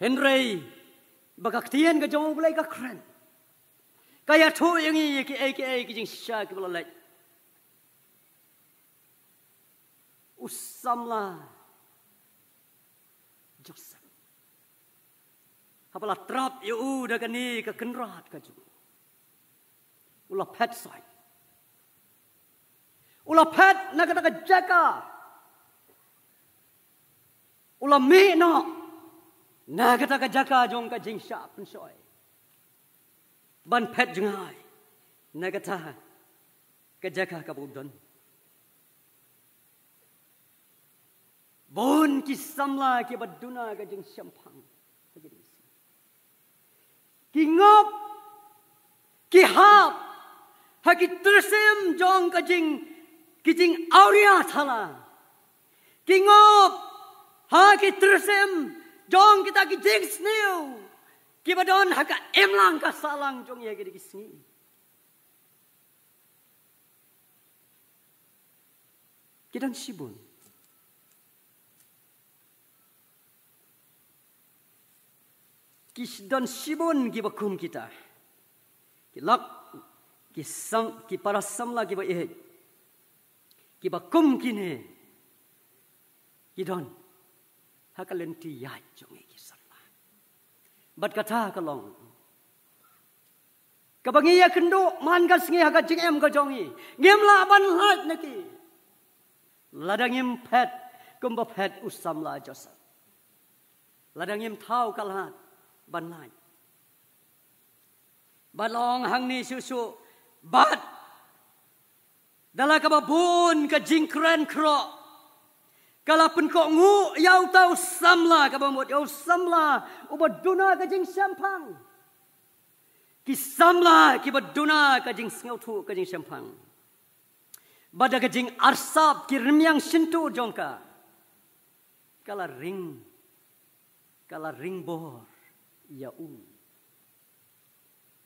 Hynrei ba ka ktien ka jong U Blei ka kren, ka ïathuh ïa ngi ïa kiei kiei ki jingshisha kiba la leit. U samla Joseph, haba la trap ïa u da kane ka kynrad ka jong u, u la phet sait, u la phet na kata ka jaka, u la mih noh na kata ka jaka jong ka jingshah pynshoi, ban phet jngai na kata ka jaka kaba u don. Bun ki samla kiba duna ka jingshemphang, ki ngop, ki hap ha ki tyrsim jong ka jing, ki jingawria thala, ki ngop ha ki tyrsim jong kita ki jingsniew kiba don ha ka imlang ka sahlang jong ïa kine ki sngi. Ki don shibun, ki don shibun kiba kum kita. Ki lok, ki sam, ki para samla kiba ïeit, kiba kum kine ki don ha ka lynti ïaid jong ngi ki samla. Bad kata ka long kaba ngi ïakynduh man ka sngi ha ka jingim ka jong ngi. Ngim lah ban lait na ki lada ngim phet kumba phet u samla Joseph. Lada ngim thaw ka lad ban lait. Bad long hangne shuh shuh bad da la kaba bun ka jingkren khroh ka la pynkohnguh ïa uta u samla kaba mut ïa u samla uba duna ka jingshemphang. Ki samla kiba duna ka jingsngewthuh ka jingshemphang. Bad da ka jingarsap ki rmiang shyntur jong ka ka la ring ka la ring bor ïa u.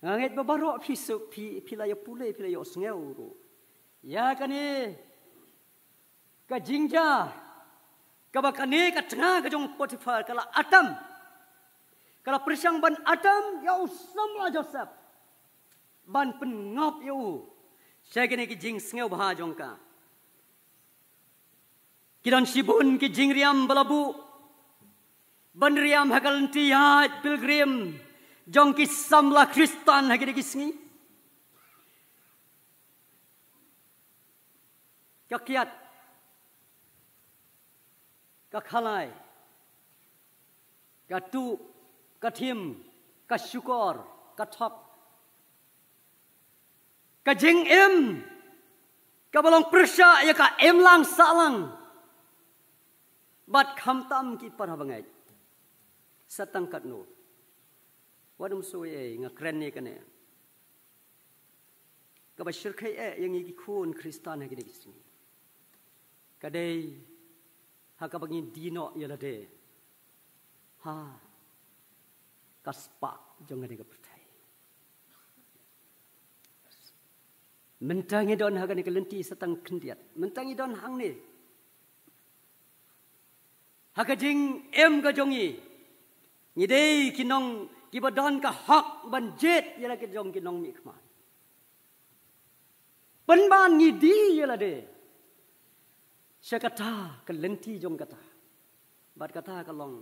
Nga ngeit ba baroh phi suk phi phi la ïa pule phi la ïohsngew ruh ïa kane ka jingjia kaba kane ka tnga ka jong Potiphar ka la atam ka la pyrshang ban atam ïa u samla Joseph ban pynngop ïa u sha kine ki jingsngewbha jong ka. Ki don shibun ki jingriam ba la buh ban riam ha ka lynti ïaid pilgrim jong ki samla Khristan ha kine ki sngi. Ka kiad, ka khalai, ka tuh, ka thim, ka shukor, ka thok. Ka jingim kaba long pyrshah ïa ka imlang sahlang. Bad khamtam ki para bangeit, sa tang katno. Wat ym soi ei nga kren ïa kane kaba shyrkhei eh ïa ngi ki khun Khristan ha kine ki sngi. Ka dei ha kaba ngi die noh ïa lade ha ka spah jong kane ka pyrthei. Mynta ngi don ha kane ka lynti sa tang khyndiat mynta ngi don hangne ha ka jingim ka jong ngi. Ngi dei ki nong kiba don ka hok ban jied ïa la ki jong ki nongmihkhmat. Pynban ngi die ïa lade sha kata ka lynti jong kata bad kata ka long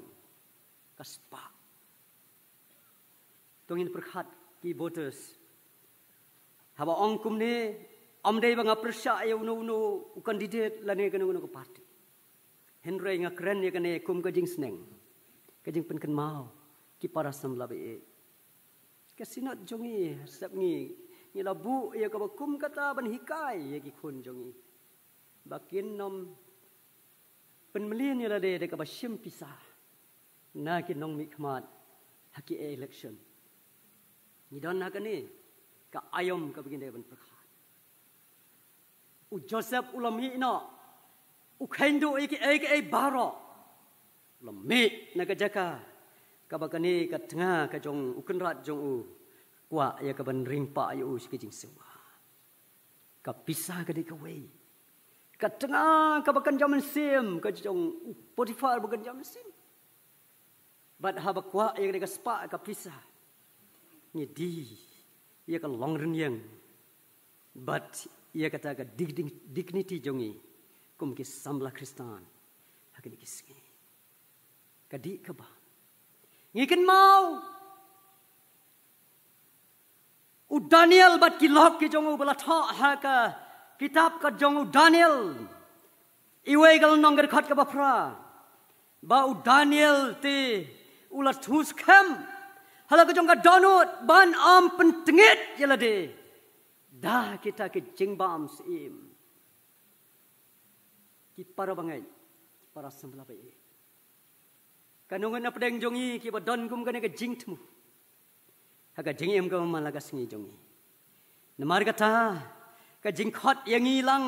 ka spah. To ngin pyrkhat ki voters haba ong kumne, ym dei ba nga pyrshah ïa uno uno u candidate lane kano kano ka party. Hynrei nga kren ïa kane kum ka jingsneng, ka jingpynkynmaw ki para samla ba ïeit. Ka synod jong ngi, sep ngi, ngi la buh ïa kaba kum kata ban hikai ïa ki khun jong ngi ba kin ym pynmlien ïa lade da kaba shim pisa na ki nongmihkhmat ha ki election. Ngi don ha kane ka aïom kaba ngi dei ban pyrkhat. U Joseph u la mih noh, u kheiñ duh ïa kiei kiei baroh, u la mih na ka jaka kaba kane ka tnga ka jong u kynrad jong u kwah ïa ka ban ring pah ïa u sha ka jingsngewbha. Ka pisa ka dei kawei ka tnga kaba kynja mynsiem ka jong u Potiphar ba kynja mynsiem. Bad haba kwah ïa ka dei ka spah ka pisa, ngi die ïa ka longrynïeng bad ïa kata ka dig- dignity jong ngi kum ki samla Khristan ha kine ki sngi. Ka dih kaba ngi kynmaw u Daniel bad ki lok ki jong u ba la thoh ha ka kitab ka jong u Daniel, iwei ka lynnong ka dkhot kaba phra, ba u Daniel te u la thus khem ha la ka jong ka dohnud ban ym pyntngit ïa lade da kita ki jingbam syiem. Ki para bangeit, ki para samla ba ïeit, ka nongwei na pdeng jong ngi kiba don kum kane ka jingthmu ha ka jingim kaba man la ka sngi jong ngi. Namar kata ka jingkhot ïa ngi lang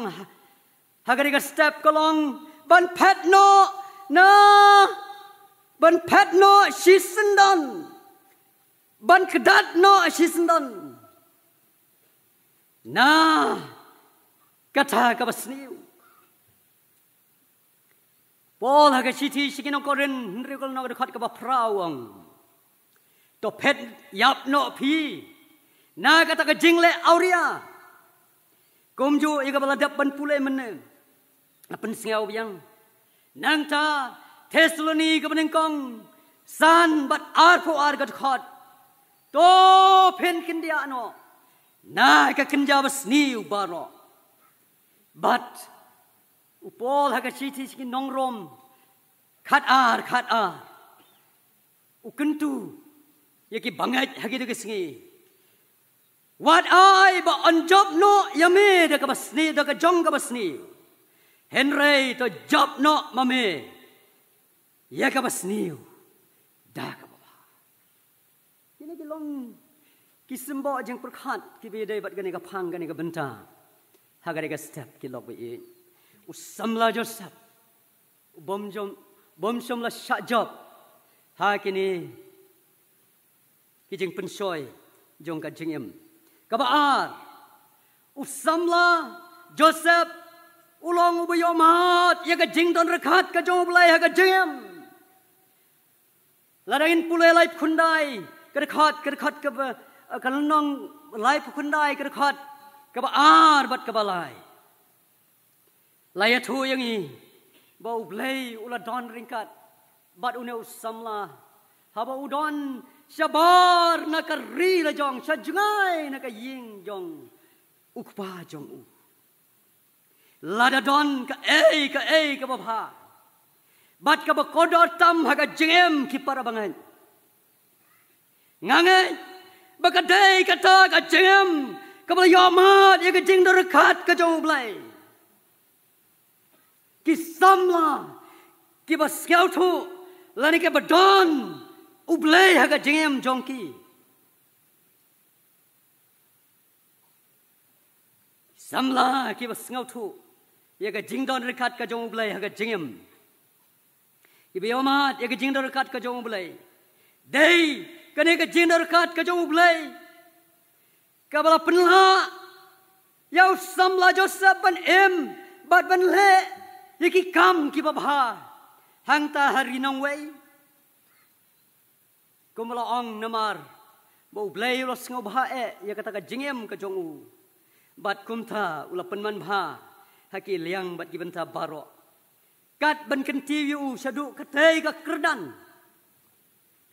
ha kane ka step ka long ban phet noh na ban phet noh shisyndon, ban kdat noh shisyndon na kata kaba sniew. Paul ha ka shithi sha ki nong Korinth hynriew ka lynnong ka dkhot kaba phra u ong, to phet ïap noh phi na kata ka jingleh awria. Kumjuh ïa kaba la dep ban pule mynne, la pynsngew biang. Nangta Thessaloni kaba nyngkong san bad arphew ar ka dkhot. To phin kyndiah noh na ka kynja basniew baroh. Bad u Paul ha ka shithi sha ki nong Rom khat ar khat ar u kyntu ïa ki bangeit ha kito ki sngi. Wat ai ba yn jop noh ïa me da kaba sniew, da ka jong kaba sniew. Hynrei to jop noh ma me ïa kaba sniew da kaba bha. Kine ki long ki symbol jingpyrkhat kiba ïadei bad kane ka phang, kane ka bynta ha kane ka step ki lok ba ïeit. U samla Joseph u bym shym, bym shym la shah jop ha kine ki jingpynshoi jong ka jingim. Kaba ar, u samla Joseph u long uba ïohmad ïa ka jingdon ryngkat ka jong U Blei ha ka jingim. Lada ngin pule laiphew khyndai ka dkhot, ka dkhot kaba, ka lynnong laiphew khyndai ka dkhot kaba ar bad kaba lai. La ïathuh ïa ngi ba U Blei u la don ryngkat bad une u samla haba u don shabar na ka ri la jong, sha jngai na ka ïing jong u kpa jong u. Lada don kaei kaei kaba bha bad kaba kordor tam ha ka jingim, ki para bangeit, nga ngeit ba ka dei kata ka jingim kaba la ïohmad ïa ka jingdon ryngkat ka jong U Blei. Ki samla kiba sngewthuh lane kiba don U Blei ha ka jingim jong ki. Samla kiba sngewthuh ïa ka jingdon ryngkat ka jong U Blei ha ka jingim, kiba ïohmad ïa ka jingdon ryngkat ka jong U Blei. Dei kane ka jingdon ryngkat ka jong U Blei kaba la pynlah ïa u samla Joseph ban im bad ban leh ïa ki kam kiba bha hangta ha ri nongwei. Kumba la ong, namar ba U Blei u la sngewbha eh ïa kata ka jingim ka jong u, bad kumta u la pynman bha ha ki liang bad ki bynta baroh, kat ban kyntiew ïa u shaduh katei ka kyrdan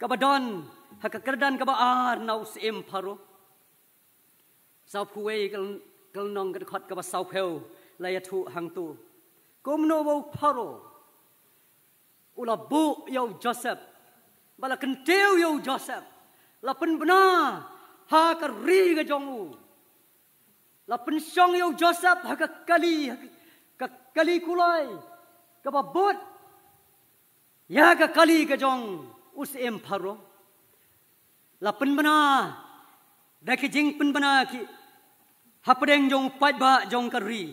kaba don ha ka kyrdan kaba ar na u syiem Pharaoh. Sawphew wei ka l-, ka lynnong ka dkhot kaba sawphew la ïathuh hangto kumno ba u Pharaoh u la buh ïa u Joseph, ba la kyntiew ïa u Joseph, la pynbna ha ka ri ka jong u, la pynshong ïa u Joseph ha ka kali, ha ka kali kulai kaba bud ïa ka kali ka jong u syiem Pharaoh. La pynbna da ki jingpynbna ki hapdeng jong u paidbah jong ka ri,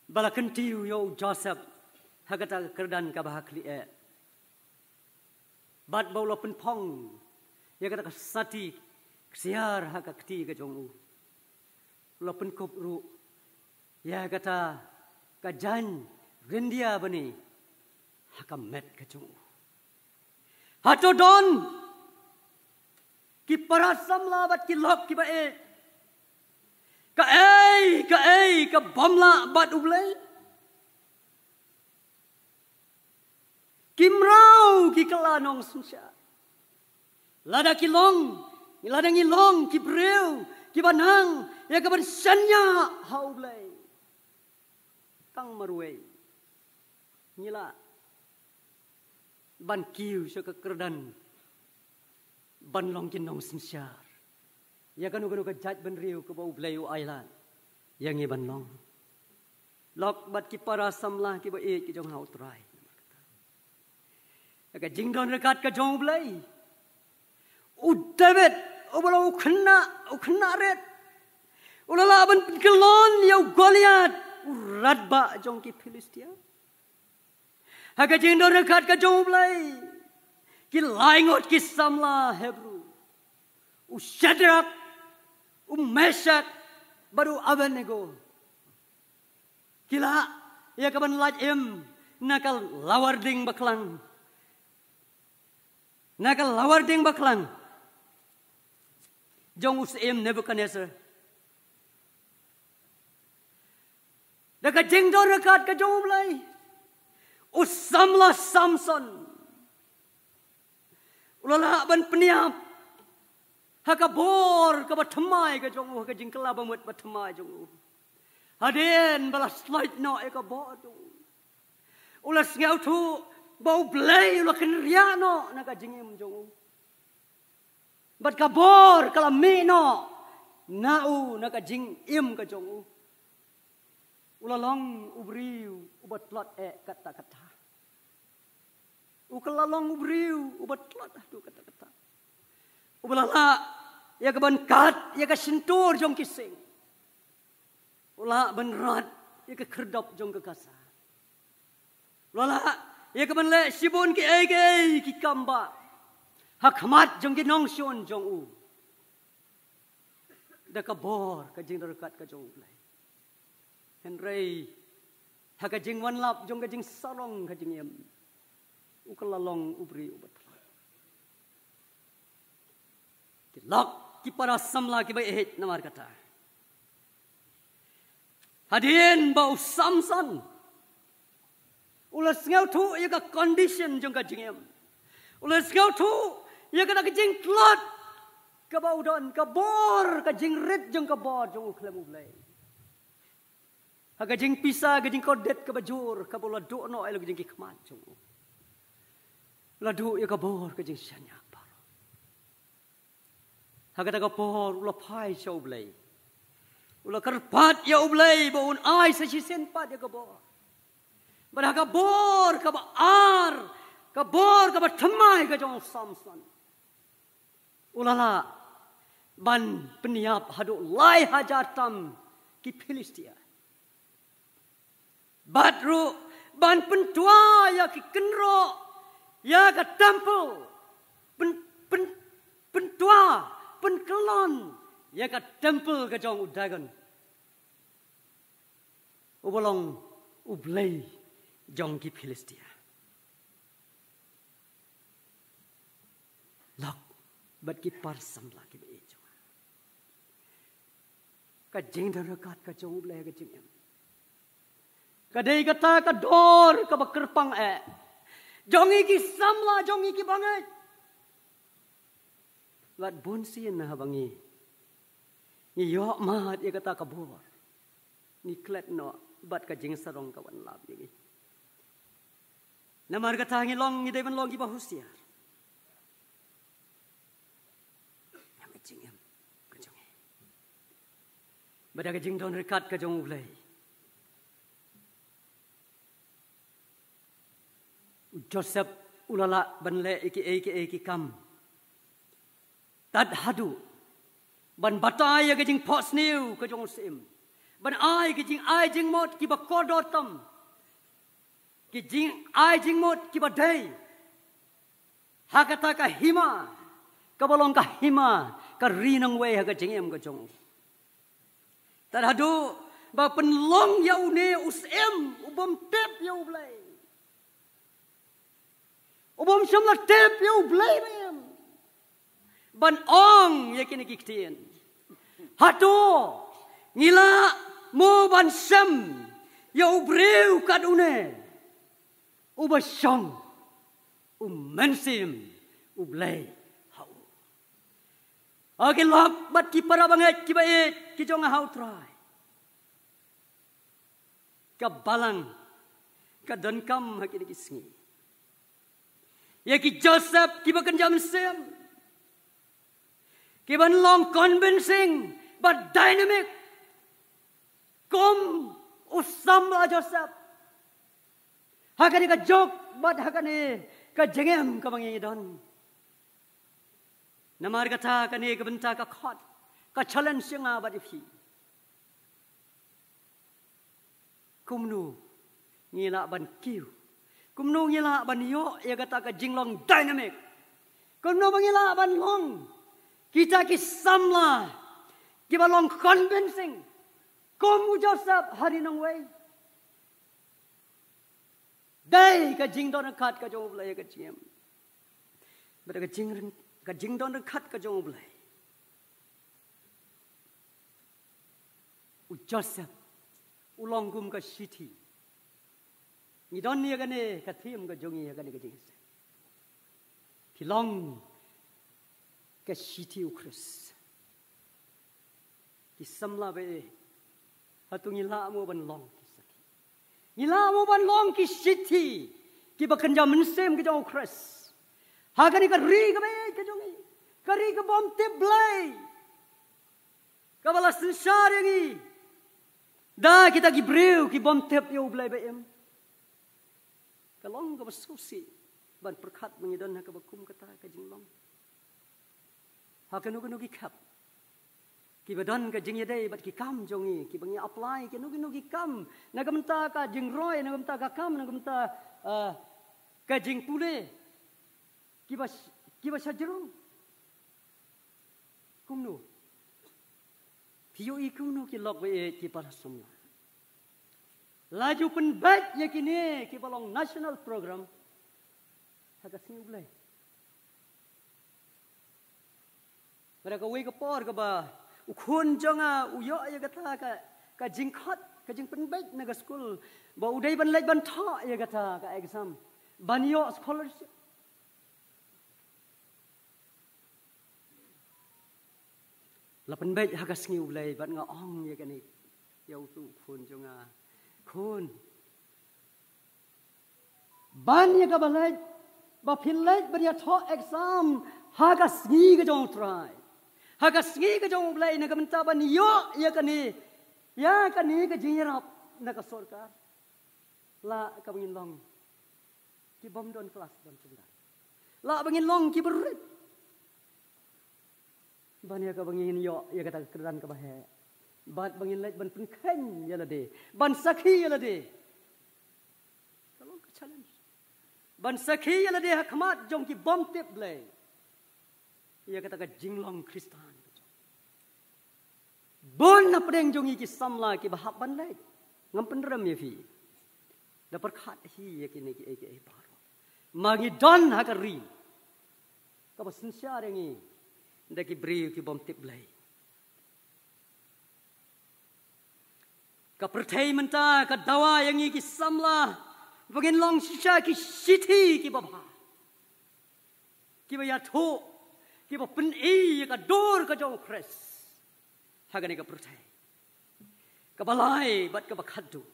ba la kyntiew ïa u Joseph ha kata ka kyrdan kaba ha khlieh, bad ba u la pynphong ïa kata ka sati ksiar ha ka kti ka jong u. U la pynkup ruh ïa kata ka jaiñ ryndia bane ha ka met ka jong u. Hato don, ki para samla bad ki lok kiba ïeit, kaei kaei ka bym lah bad U Blei? Ki mraw ki kylla nongsynshar. Lada ki long, lada ngi long ki briew kiba nang ïa ka ban shaniah ha U Blei, tang marwei ngi lah ban kiew sha ka kyrdan ban long ki nongsynshar ïa kano kano ka jaitbynriew kaba U Blei u ailad ïa ngi ban long. Lok bad ki para samla kiba ïeit ki jong ha U Trai, ïa ka jingdon ryngkat ka jong U Blei, u David uba long u khynnah, u khynnah rit, u la lah ban pynkyllon ïa u Goliath, u radbah jong ki Philistia. Ha ka jingdon ryngkat ka jong U Blei, ki laingut ki samla Hebru, u Shadrak, u Meshak bad u Abednego, ki lah ïa ka ban lait im na ka lawar ding baklang, na ka lawar ding baklang jong u syiem Nebuchadnezzar. Da ka jingdon ryngkat ka jong U Blei, U samla Samson u la lah ban pynïap ha ka bor kaba thymmai ka jong u, ha ka jingkylla bamut ba thymmai jong u. Hadien ba la sloit noh ïa ka bor jong u, u la sngewthuh ba U Blei u la kynriah noh na ka jingim jong u. Bad ka bor ka la mih noh na u, na ka jingim ka jong u. U la long u briew uba tlot eh katta katta. U ka la long u briew uba tlot haduh katta katta. Uba la lah ïa ka ban kat ïa ka shyntur jong ki sing. U la lah ban rat ïa ka khyrdop jong ka kasa. U la lah ïa ka ban leh shibun kiei kiei ki kam ba ha khmat jong ki nongshun jong u, da ka bor ka jingdon ryngkat ka jong U Blei. Hynrei ha ka jingwanlap jong ka jingsarong ka jingim, u ka la long u briew uba tlot. Ki lok, ki para samla kiba ïeit, namar kata, hadien ba u Samson u la sngewthuh ïa ka condition jong ka jingim, u la sngewthuh ïa kata ka jingtlot kaba u don, ka bor, ka jingrit jong ka bor jong u khlem U Blei. Ha ka jingpisa, ka jingkordit kaba jur kaba u la duh noh ïa la ka jingkhmat jong u, u la duh ïa ka bor ka jingshaniah baroh. Ha kata ka por u la phai sha U Blei, u la kyrpad ïa U Blei ba un ai sa shisien pat ïa ka bor. Bad ha ka bor kaba ar, ka bor kaba thymmai ka jong u Samson, u la lah ban pynïap haduh lai hajar tam ki Philistia. Bad ruh ban pyntwa ïa ki kynroh ïa ka temple, pyn, pyn, pyntwa, pynkyllon ïa ka temple ka jong u Dagon, uba long u blei jong ki Philistia. Lok bad ki para samla kiba ïeit jong nga, ka jingdon ryngkat ka jong U Blei ha ka jingim ka dei kata ka dor kaba kyrpang eh jong ngi ki samla, jong ngi kiba ngeit. Bad bunsien haba ngi, ngi ïoh mad ïa kata ka bor, ngi klet noh bad ka jingsarong ka wanlap ïa ngi. Namar kata ngi long, ngi dei ban long kiba husiar ha ka jingim ka jong ngi. Bad ha ka jingdon ryngkat ka jong U Blei, u Joseph u la lah ban leh ïa kiei kiei ki kam, tad haduh ban batai ïa ka jingphohsniew ka jong u syiem, ban ai ki jingai jingmut kiba kordor tam, ki jingai jingmut kiba dei ha kata ka hima kaba long ka hima ka ri nongwei ha ka jingim ka jong u. Tad haduh ba pynlong ïa une u syiem u bym tip ïa U Blei, u bym shym la tip ïa U Blei ba im, ban ong ïa kine ki ktien: Hato ngi lah mo ban shem ïa u briew kat une uba shong u Mynsiem U Blei ha u? O ki lok bad ki para bangeit kiba ïeit ki jong nga ha U Trai, ka balang ka donkam ha kine ki sngi ïa ki Joseph kiba kynja mynsiem, kiban long convincing bad dynamic kum u samla Joseph ha kane ka juk bad ha kane ka jingim kaba ngi don. Namar kata kane ka bynta ka khot, ka challenge ïa nga bad ïa phi. Kumno ngi lah ban kiew? Kumno ngi lah ban ïoh ïa kata ka jinglong dynamic? Kumno ba ngi lah ban long kita ki samla kiba long convincing kum u Joseph ha ri nongwei? Dei ka jingdon ryngkat ka jong U Blei ha ka jingim. Bad ka jing, ka jingdon ryngkat ka jong U Blei, u Joseph u long kum ka shithi Ngi don ïa kane ka theme ka jong ngi ïa kane ka jingïaseng. Phi long ka shithi u Khrist. Ki samla ba ïeit, hato ngi lah mo ban long ki sakhi? Ngi lah mo ban long ki shithi kiba kynja mynsiem ka jong u Khrist ha kane ka ri kaba ïeit ka jong ngi, ka ri ka bym tip Blei, kaba la synshar ïa ngi da kita ki briew ki bym tip ïa u Blei ba im. Ka long kaba sngewsih ban pyrkhat ba ngi don ha kaba kum kata ka jinglong. Ha kano kano ki khep kiba don ka jingïadei bad ki kam jong ngi, kiba ngi apply kano kano ki kam na ka bynta ka jingroi, na ka bynta ka kam, na ka bynta, ah, ka jingpule, kiba sh-, kiba shajrong. Kumno? Phi ïohi kumno ki lok ba ïeit ki para samla? La ju pynbeit ïa kine kiba long national program ha ka sngi u Blei. Bad ha kawei ka por kaba u khun jong nga u ïoh ïa kata ka, ka jingkhot, ka jingpynbeit na ka skul ba u dei ban leit ban thoh ïa kata ka exam ban ïoh scholarship. La pynbeit ha ka sngi u Blei bad nga ong ïa kane ïa utu u khun jong nga, khun, ban ïa kaba leit, ba phin leit ban ïa thoh exam ha ka sngi ka jong u Trai, ha ka sngi ka jong u Blei, na ka bynta ban ïoh ïa kane, ïa kane ka jingïarap na ka sorkar. Lah kaba ngin long ki bym don klas don shongdai. Lah ba ngin long kiba rit ban ïa kaba ngin ïoh ïa kata ka kyrdan kaba heh, bad ba ngin leit ban pynkheiñ ïa lade, ban sakhi ïa lade. Ka long ka challenge ban sakhi ïa lade ha khmat jong ki bym tip Blei ïa kata ka jinglong Khristan. Bun na pdeng jong ngi ki samla kiba hap ban leit. Ngam pynrem ïa phi, da pyrkhat hi ïa kine kiei kiei baroh. Ma ngi don ha ka ri kaba synshar ïa ngi da ki briew ki bym tip Blei. Ka pyrthei mynta ka dawa ïa ngi ki samla ba ngin long shisha ki shithi kiba bha, kiba ïathuh, kiba pyni ïa ka dur ka jong u Khrist ha kane ka pyrthei. Kaba lai bad kaba khatduh,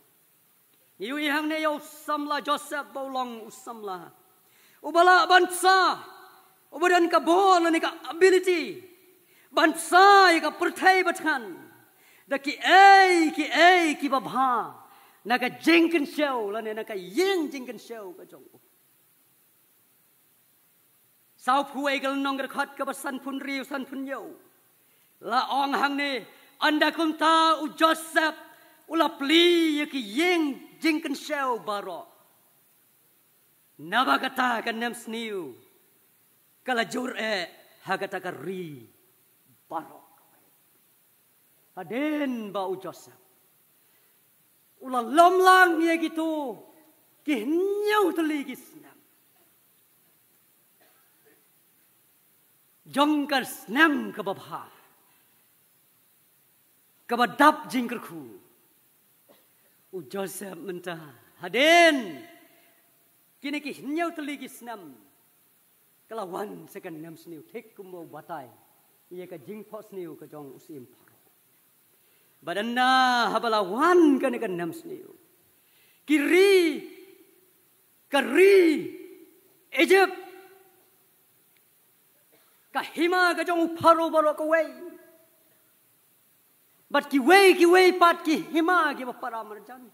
ngi ïohi hangne ïa u samla Joseph ba u long u samla uba lah ban sah, uba don ka bor lane ka ability ban sah ïa ka pyrthei ba thngan da kiei kiei kiba bha na ka jingkynshew lane na ka ïing jingkynshew ka jong u. Sawphew wei ka lynnong, ka dkhot kaba sanphew hynriew, sanphew hynñiew, la ong hangne, ynda kumta u Joseph u la plie ïa ki ïing jingkynshew baroh. Naba kata ka nemsniew ka la jur eh ha kata ka ri baroh. Hadien ba u Joseph u la lom lang ïa kito ki hynñiew tylli ki snem jong ka snem kaba bha, kaba dap jingkyrkhu, u Joseph mynta, hadien kine ki hynñiew tylli ki snem, ka la wan sa ka nemsniew, thik kumba u batai ïa ka jingphohsniew ka jong u syiem Pharaoh. Bad ynda haba la wan kane ka nemsniew, ki ri, ka ri Egypt, ka hima ka jong u Pharaoh baroh kawei, bad kiwei kiwei pat ki hima kiba para marjan,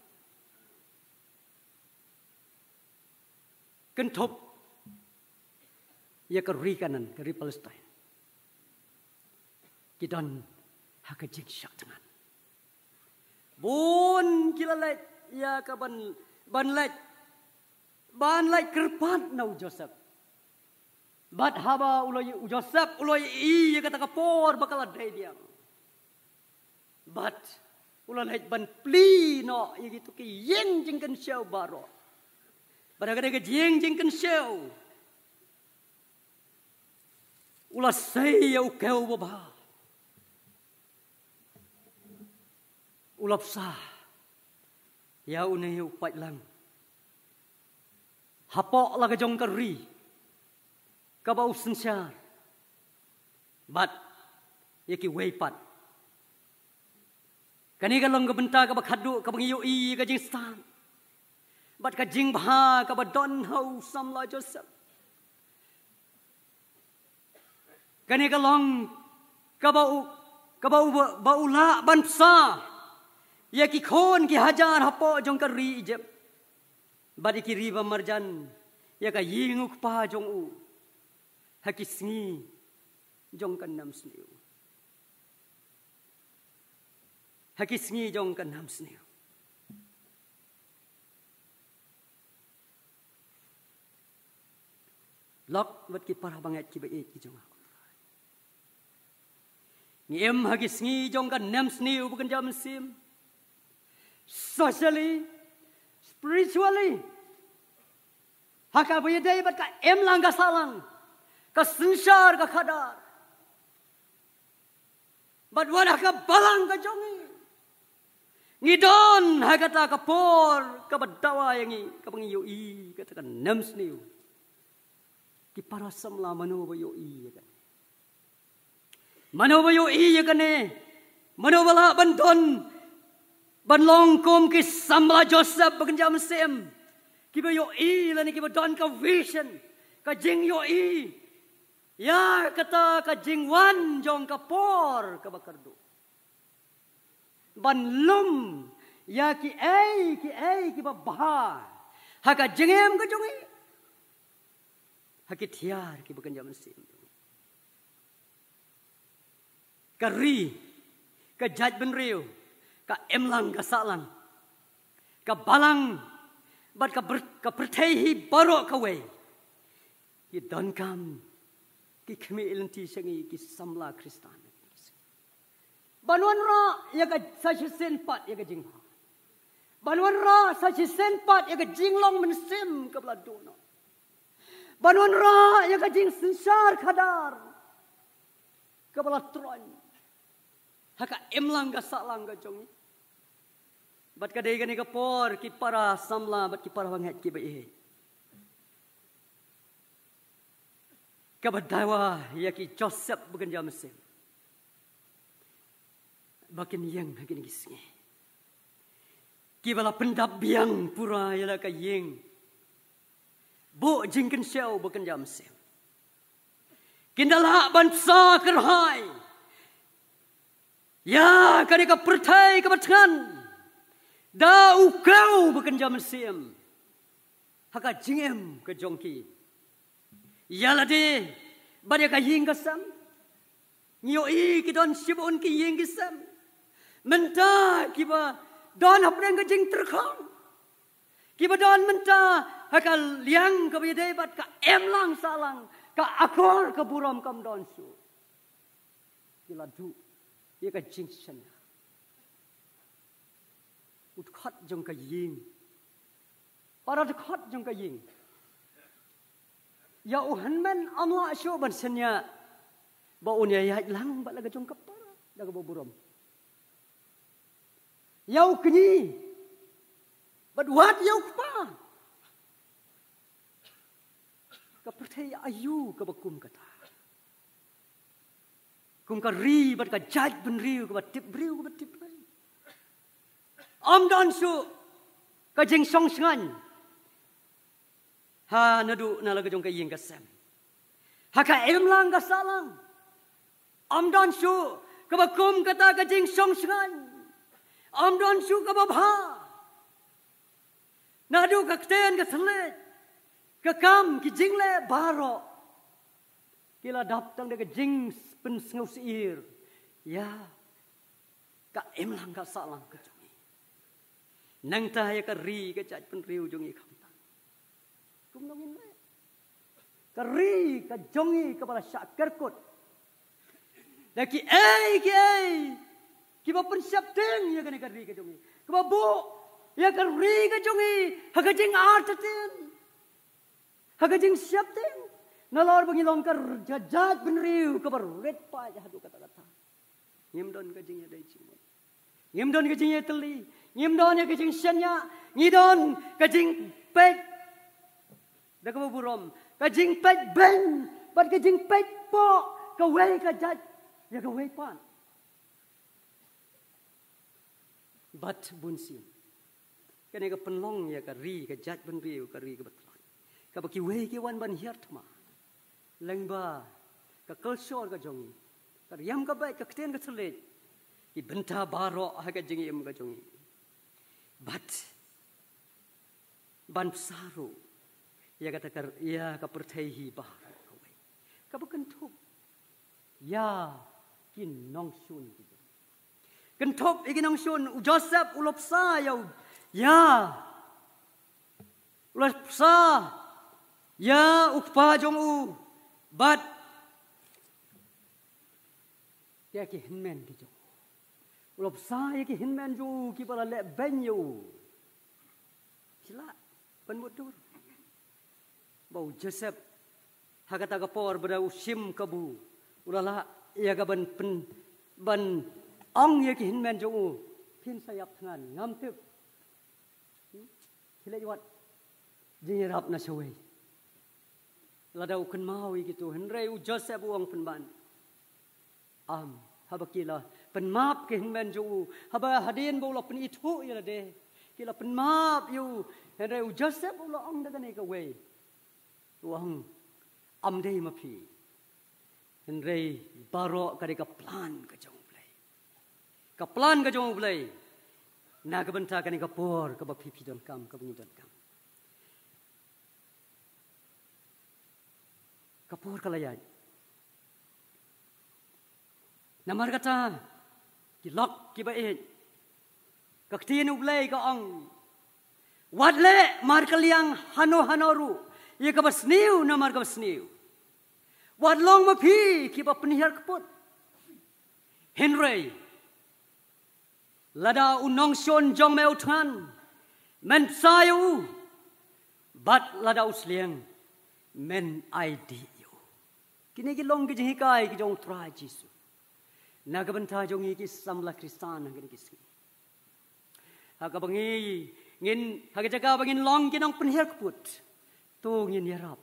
kynthup ïa ka ri Kanaan, ka ri Palestine, ki don ha ka jingshah thngan. Bun ki la leit ïa ka ban, ban leit, ban leit kyrpad na u Joseph. Bad haba u la, u Joseph u la ïohi ïa kata ka por ba ka la dei biang, bad u la leit ban plie noh ïa kito ki ïing jingkynshew baroh. Bad ha kata ka ïing jingkynshew u la sei ïa u kew babha, u la bsa ïa une u paidlang, hapoh la ka jong ka ri kaba u synshar bad ïa kiwei pat. Kane ka long ka bynta kaba khadduh kaba ngi ïohi ïa ka jingstad bad ka jingbha kaba don ha u samla Joseph. Kane ka long kaba u, kaba u ba, ba u lah ban pynsa ïa ki khun ki hajar hapoh jong ka ri Egypt bad ïa ki ri ba marjan ïa ka ïing u kpa jong u ha ki sngi jong ka nemsniew. Ha ki sngi jong ka nemsniew. Lok bad ki para bangeit kiba ïeit ki jong nga. Ngi im ha ki sngi jong ka nemsniew ba kynja mynsiem. Socially, spiritually. Ha kaba ïadei bad ka imlang ka sahlang, ka synshar ka khadar. Bad wat ha ka balang ka jong ngi, ngi don ha kata ka por kaba dawa ïa ngi, kaba ngi ïohi kata ka nemsniew. Ki para samla, mano ba ïohi ïa kane? Mano ba ïohi ïa kane? Mano ba lah ban don, ban long kum ki samla Joseph ba kynja mynsiem, kiba ïohi lane kiba don ka vision, ka jingïohi ïa kata ka jingwan jong ka por kaba kyrduh, ban lum ïa kiei kiei kiba bha ha ka jingim ka jong ngi, ha ki thiar kiba kynja mynsiem. Ka ri, ka jaitbynriew, ka imlang ka sahlang, ka balang bad ka byr-, ka pyrthei hi baroh kawei, ki donkam ki khmih lynti sha ngi ki samla Khristan ban wanrah ïa ka, sa shisien pat ïa ka jingbha, ban wanrah sa shisien pat ïa ka jinglong mynsiem kaba la duh noh, ban wanrah ïa ka jingsynshar khadar kaba la troiñ ha ka imlang ka sahlang ka jong ngi. Bad ka dei kane ka por, ki para samla bad ki para bangeit kiba ïeit, kaba dawa ïa ki Joseph ba kynja mynsiem ba kin ïeng ha kine ki sngi, kiba la pyndap biang pura ïa la ka ïing buh jingkynshew ba kynja mynsiem. Kin da lah ban pynsa kyrhai ïa kane ka pyrthei kaba thngan da u kew ba kynja mynsiem ha ka jingim ka jong ki. Ïa lade bad ïa ka ïing ka sem, ngi ïohi ki don shibun ki ïing ki sem mynta kiba don hapdeng ka jingtyrkhong, kiba don mynta ha ka liang kaba ïadei bad ka imlang sahlang, ka akor ka burom kam don shuh. Ki la duh ïa ka jingshaniah. U dkhot jong ka ïing, para dkhot jong ka ïing, ïa u hynmen um lah shuh ban shaniah ba un ïaid lang bad la ka jong ka para da kaba burom. Ïa u kñi bad wat ïa u kpa, ka pyrthei aïu kaba kum kata. Kum ka ri bad ka jaitbynriew kaba tip briew kaba tip briew. Um don shuh ka jingshongshngaiñ ha naduh na la ka jong ka ïing ka sem, ha ka imlang ka sahlang. Um don shuh kaba kum kata ka jingshongshngaiñ. Um don shuh kaba bha. Naduh ka ktien ka thylliej, ka kam, ki jingleh baroh, ki la dap tang da ka jingpynsngewsih ïa ka imlang ka sahlang ka jong ngi. Nangta ïa ka ri ka jaitbynriew jong ngi khamtam. Kumno ngin leh? Ka ri ka jong ngi kaba la shah kyrkut da kiei kiei kiba pynsheptieng ïa kane ka ri ka jong ngi, kaba buh ïa ka ri ka jong ngi ha ka jingartatien, ha ka jingsheptieng. Nalor ba ngi long ka r-, ka jaitbynriew kaba rit paid haduh katta katta, ngim don ka jingïadei jingmut, ngim don ka jingïatylli, ngim don ïa ka jingshaniah, ngi don ka jingpeit Da kaba burom, ka jingpeit beiñ bad ka jingpeit poh kawei ka jait ïa kawei pat. Bad bun sien, kane ka pynlong ïa ka ri, ka jaitbynriew, ka ri kaba tlot, kaba kiwei ki wan ban hiar thma lyngba ka culture ka jong ngi, ka riam ka beit, ka ktien ka thylliej, ki bynta baroh ha ka jingim ka jong ngi. Bad ban bsa ruh ïa kata ka, ïa ka pyrthei hi baroh kawei, kaba kynthup ïa ki nongshun ki jong, kynthup ïa ki nongshun. U Joseph u la bsa ïa u, ïa, u la bsa ïa u kpa jong u bad ïa ki hynmen ki jong u. U la bsa ïa ki hynmen jong u kiba la leh beiñ ïa u. Sila ban mutdur ba u Joseph, ha kata ka por ba da u shim kabu, u la lah ïa ka ban pyn, ban ong ïa ki hynmen jong u, phin sa ïap thngan, ngam tip. Hmm? Khie leit wad jingïarap na shawei. Lada u kynmaw ïa kito, hynrei u Joseph u ong pynban, am, haba ki la pynmap ki hynmen jong u, haba hadien ba u la pynithuh ïa lade, ki la pynmap ïa u, hynrei u Joseph u la ong da kane kawei, u ong, am dei ma phi, hynrei baroh ka dei ka plan ka jong U Blei. Ka plan ka jong U Blei na ka bynta kane ka por kaba phi phi donkam, kaba ngi donkam. Ka por ka la ïaid. Namar kata, ki lok kiba ïeit, ka ktien U Blei ka ong, wat leh markylliang hano hano ruh ïa kaba sniew namar kaba sniew. Wat long ma phi kiba pynhiar kput. Hynrei lada u nongshun jong me u thngan, men bsa ïa u, bad lada u sliang, men ai dih ïa u. Kine ki long ki jinghikai ki jong U Trai Jisu na ka bynta jong ngi ki samla Khristan ha kine ki sngi. Ha kaba ngi, ngin, ha ka jaka ba ngin long ki nongpynhiar kput, to ngin ïarap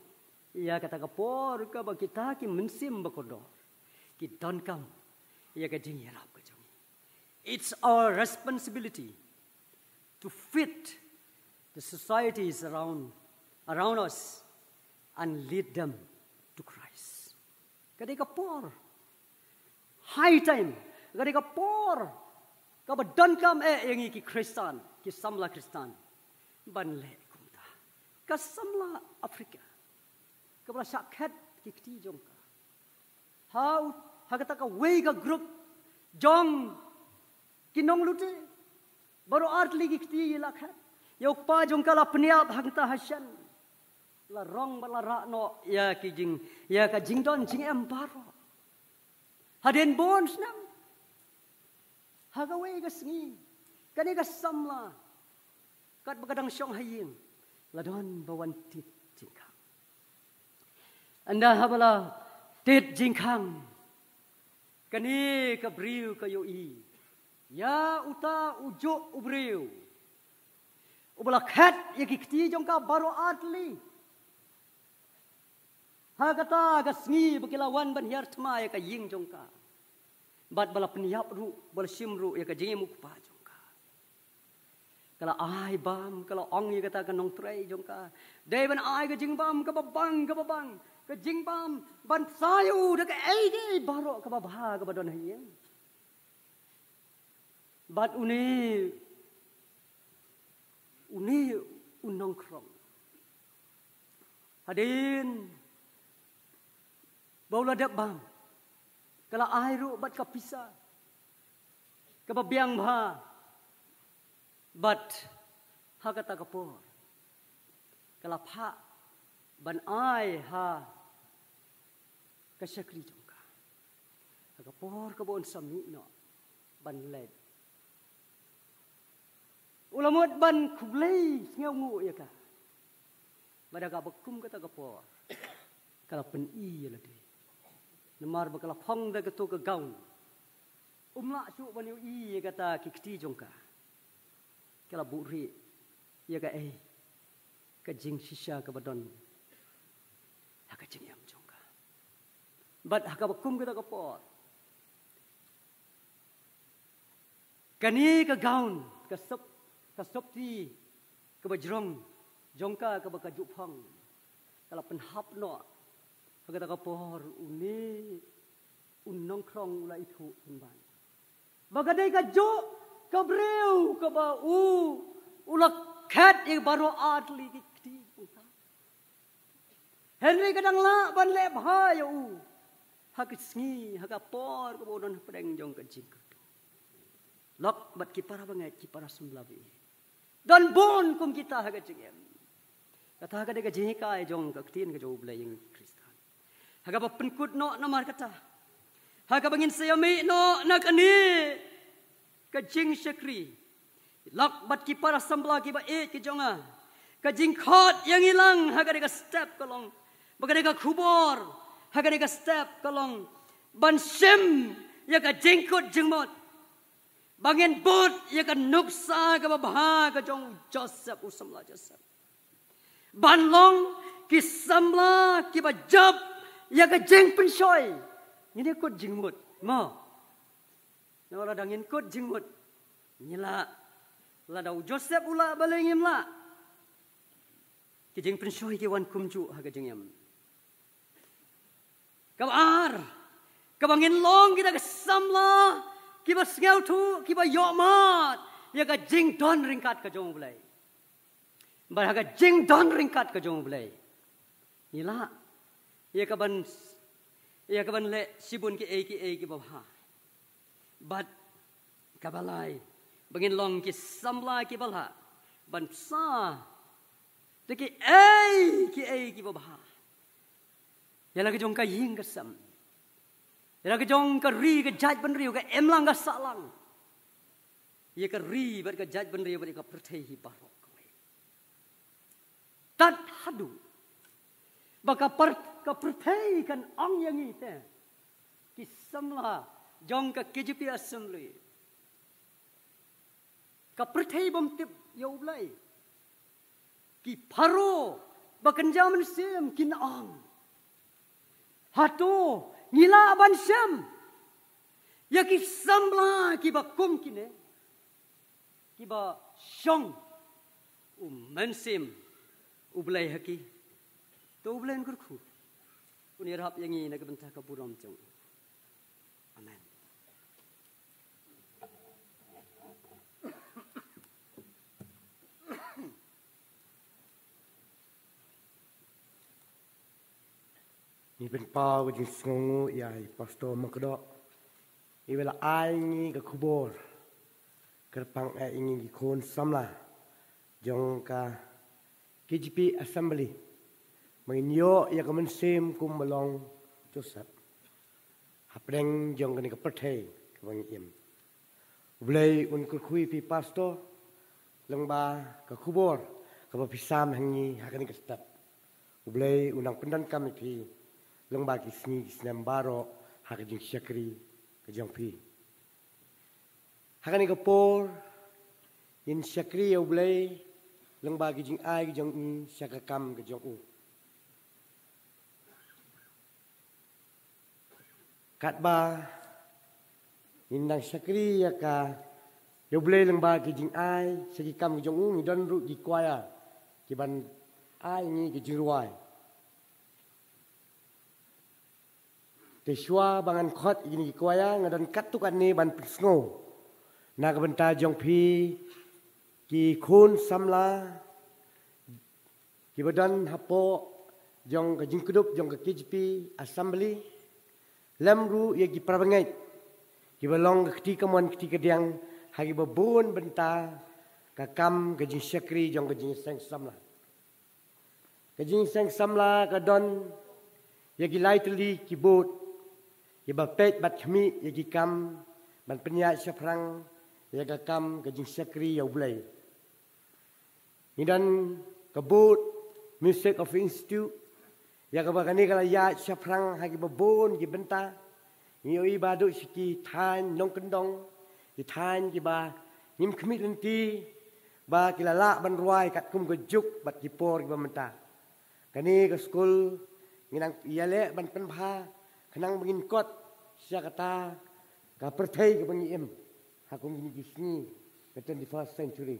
ïa kata ka por kaba kita ki mynsiem ba kordor ki donkam ïa ka jingïarap ka jong ngi. It's our responsibility to feed the societies around, around us and lead them to Christ. Ka dei ka por, high time, ka dei ka por kaba donkam eh ïa ngi ki Khristan, ki samla Khristan, ban leh kumta. Ka samla Africa kaba la shah khet ki kti jong ka, ha u, ha kata kawei ka group jong ki nonglute, baroh artylli ki kti la khet. Ïa u kpa jong ka la pynïap hangta hashen, la rong bad la rah noh ïa ki jing, ïa ka jingdon jingem baroh. Hadien bun snem, ha kawei ka sngi, kane ka samla, katba ka dang shong ha ïing, la don ba wan tied jingkhang. Ynda haba la tied jingkhang, kane ka briew ka ïohi ïa uta u juh u briew uba la khet ïa ki kti jong ka baroh artylli. Ha kata ka sngi ba ki la wan ban hiar thma ïa ka ïing jong ka, bad ba la pynïap ruh, ba la shim ruh ïa ka jingim u kpa jong ka, ka la ai bam, ka la ong ïa kata ka nongtrei jong ka, dei ban ai ka jingbam kaba bang, kaba bang, ka jingbam ban bsa ïa u da kaei kaei baroh kaba bha kaba don ha ïing. Bad une, une u nongkhrong, hadien ba u la dep bam, ka la ai ruh bad ka pisa kaba biang bha, bad ha kata ka por ka la phah ban ai ha ka shakri jong ka. Ha ka por kaba un sa mih noh ban leit, u la mut ban khublei sngewnguh ïa ka. Bad ha kaba kum kata ka por, ka la pyni ïa lade, namar ba ka la phong da kato ka gown. Um lah shuh ban ïohi ïa kata ki kti jong ka. Ka la buhrieh ïa kaei, ka jingshisha kaba don ka jingim jong ka. Bad ha kaba kum kata ka por, kane ka gown, ka sop, ka sopti kaba jrong jong ka, kaba ka ju phong, ka la pynhap noh ha kata ka por. Une u nongkhrong u la ithuh pynban ba ka dei ka juh ka briew kaba u, u la khet ïa baroh artylli ki kti jong ka. Hynrei ka dang lah ban leh bha ïa u ha ka sngi, ha ka por kaba u don hapdeng jong ka jingkyrduh. Lok bad ki para bangeit, ki para samla baieit, don bun kum kita ha ka jingim. Kata ka dei ka jinghikai jong ka ktien ka jong U Blei ïa ngi ki Khristan. Ha kaba pynkut noh namar kata, ha kaba ngin sa ïamih noh na kane ka jingshakri, lok bad ki para samla kiba ïeit ki jong nga, ka jingkhot ïa ngi lang ha kane ka step ka long, ba kane ka khubor ha kane ka step ka long ban shim ïa ka jingkut jingmut, ba ngin bud ïa ka nuksa kaba bha ka jong u Joseph, u samla Joseph, ban long ki samla kiba jop ïa ka jingpynshoi. Ngin ïa kut jingmut mo. Namar lada ngin kut jingmut, ngi lah, lada u Joseph u lah, balei ngim lah? Ki jingpynshoi ki wan kumjuh ha ka jingim. Kaba ar, kaba ngin long kita ki samla kiba sngewthuh, kiba ïohmad ïa ka jingdon ryngkat ka jong U Blei. Bad ha ka jingdon ryngkat ka jong U Blei, ngi lah ïa ka ban, ïa ka ban leh shibun kiei kiei kiba bha. Bad kaba lai, ba ngin long ki samla kiba lah ban bsa da kiei kiei kiba bha ïa la ka jong ka ïing ka sem, ïa la ka jong ka ri ka jaitbynriew, ka imlang ka sahlang, ïa ka ri bad ka jaitbynriew bad ïa ka pyrthei hi baroh kawei. Tad haduh ba ka par-, ka pyrthei kan ong ïa ngi te, ki samla jong ka K J P Assembly, ka pyrthei bym tip ïa U Blei, ki Pharaoh ba kynja mynsiem kin ong, hato ngi lah ban shem ïa ki samla kiba kum kine, kiba shong u Mynsiem U Blei ha ki? To U Blei un kyrkhu, un ïarap ïa ngi na ka bynta ka burom jong u. Amen. Ngi pynpaw ka jingsngewnguh ïa i Pastor Makdoh, iba la ai ngi ka khubor kyrpang ïa ngi ki khun samla jong ka K J P Assembly, ba ngin ïoh ïa ka mynsiem kum ba long Joseph hapdeng jong kane ka pyrthei kaba ngi im. U Blei un kyrkhu ïa phi Pastor, lyngba ka khubor kaba phi sam ha ngi ha kane ka step. U Blei un nang pyndonkam ïa phi lyngba ki sngi ki snem baroh ha ka jingshakri ka jong phi. Ha kane ka por, ngin shakri ïa U Blei lyngba ki jingai ki jong ngi sha ka kam ka jong u. Katba ngin nang shakri ïa ka, ïa U Blei lyngba ki jingai sha ki kam ki jong u, ngi don ruh ki choir kiban ai ngi ki jingrwai. Te shuwa ba ngan khot ïa kine ki choir, nga don katto katne ban pynsngew na ka bynta jong phi ki khun samla kiba don hapoh jong ka jingkdup jong ka K J P Assembly, lem ruh ïa ki para bangeit kiba long ka kti kamon kti kadiang ha kiba bun bynta ka kam ka jingshakri jong ka jingïaseng samla. Ka jingïaseng samla ka don ïa ki lai tylli ki bud kiba peit bad khmih ïa ki kam ban pynïaid shaphrang ïa ka kam ka jingshakri ïa U Blei. Ngi don ka bud Music of Institute, ïa kaba kane ka la ïaid shaphrang ha kiba bun ki bynta. Ngi ïohi ba haduh sha ki thaiñ nongkyndong, ki thaiñ kiba ngim khmih lynti, ba ki la lah ban rwai katkum ka juk bad ki por kiba mynta. Kane ka skul ngi nang ïaleh ban pynbha khnang ba ngin kot sha kata ka pyrthei kaba ngi im ha kum kine ki sngi ka twenty-first century.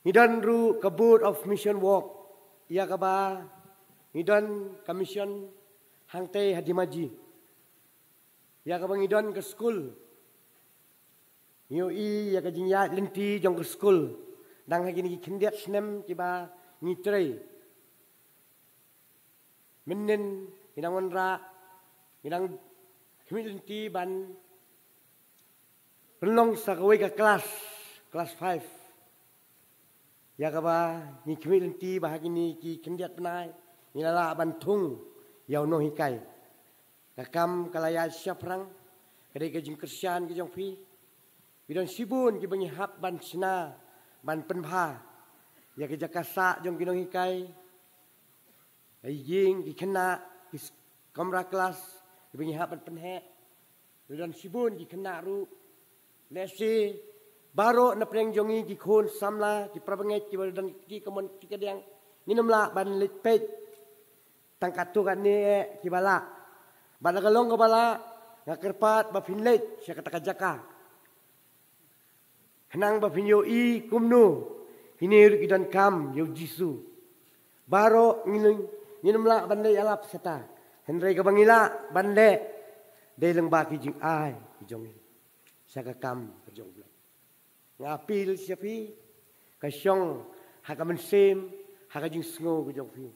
Ngi don ruh ka Board of Mission Work, ïa kaba ngi don ka mission hangtei ha Dimaji, ïa kaba ngi don ka skul. Ngi ïohi ïa ka jingïaid lynti jong ka skul dang ha kine ki khyndiat snem kiba ngi trei. Mynnin ngi dang wanrah, ngi dang khmih lynti ban pynlong sa kawei ka klas, klas five. Ïa kaba ngi khmih lynti ba ha kine ki khyndiat bnai ngi la lah ban thung ïa u nonghikai. Ka kam ka la ïaid shaphrang, ka dei ka jingkyrshan ka jong phi. Phi don shibun kiba ngi hap ban shna, ban pynbha ïa ka jaka sah jong ki nonghikai, ïa ki ïing, ki khynnah, ki s-, kamra klas kiba ngi hap ban pynheh. Phi don shibun ki khynnah ruh. Lehse baroh na pdeng jong ngi ki khun samla, ki para bangeit kiba don ki kti kamon kti kadiang, ngin ym lah ban leit peit tang katto katne eh kiba lah. Bad la ka long kaba lah, nga kyrpad ba phin leit sha kata ka jaka, khnang ba phin ïohi kumno kine ruh ki donkam ïa u Jisu. Baroh ngin, ngin ym lah ban leh ïalap sata, hynrei kaba ngi lah ban leh dei lyngba ki jingai ki jong ngi sha ka kam ka jong U Blei. Nga appeal sha phi, ka shong ha ka mynsiem, ha ka jingsngew ka jong phi,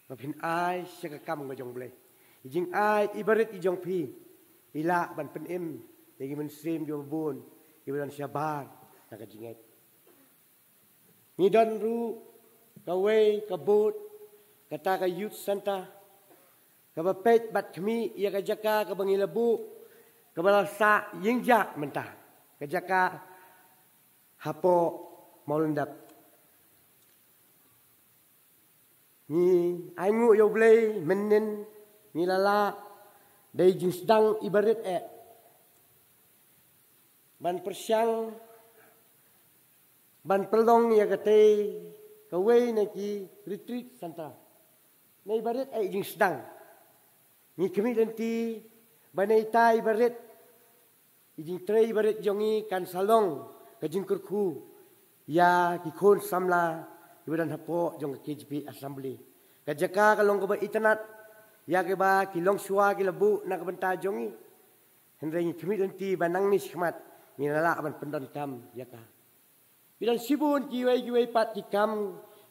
ba phin ai sha ka kam ka jong U Blei. I jingai i barit i jong phi i lah ban pynim ïa ki mynsiem kiba bun kiba don shabar na ka jingngeit. Ngi don ruh kawei ka board, kata ka youth center, kaba peit bad khmih ïa ka jaka kaba ngi la buh, kaba la sah ïing jah mynta, ka jaka hapoh Mawlyndep. Ngi ainguh ïa U Blei mynnin ngi la lah da i jingsdang i barit eh ban pyrshang ban pynlong ïa katei kawei na ki retreat center. Na i barit eh i jingsdang, ngi khmih lynti ba na ita i barit, i jingtrei i barit jong ngi kan sa long ka jingkyrkhu ïa ki khun samla kiba don hapoh jong ka K J P Assembly. Ka jaka ka long kaba itynnad ïa kiba ki longshuwa ki la buh na ka bynta jong ngi. Hynrei ngi khmih lynti ba nangne shakhmat ngin lah ban pyndonkam ïa ka. Ki don shibun kiwei kiwei pat ki kam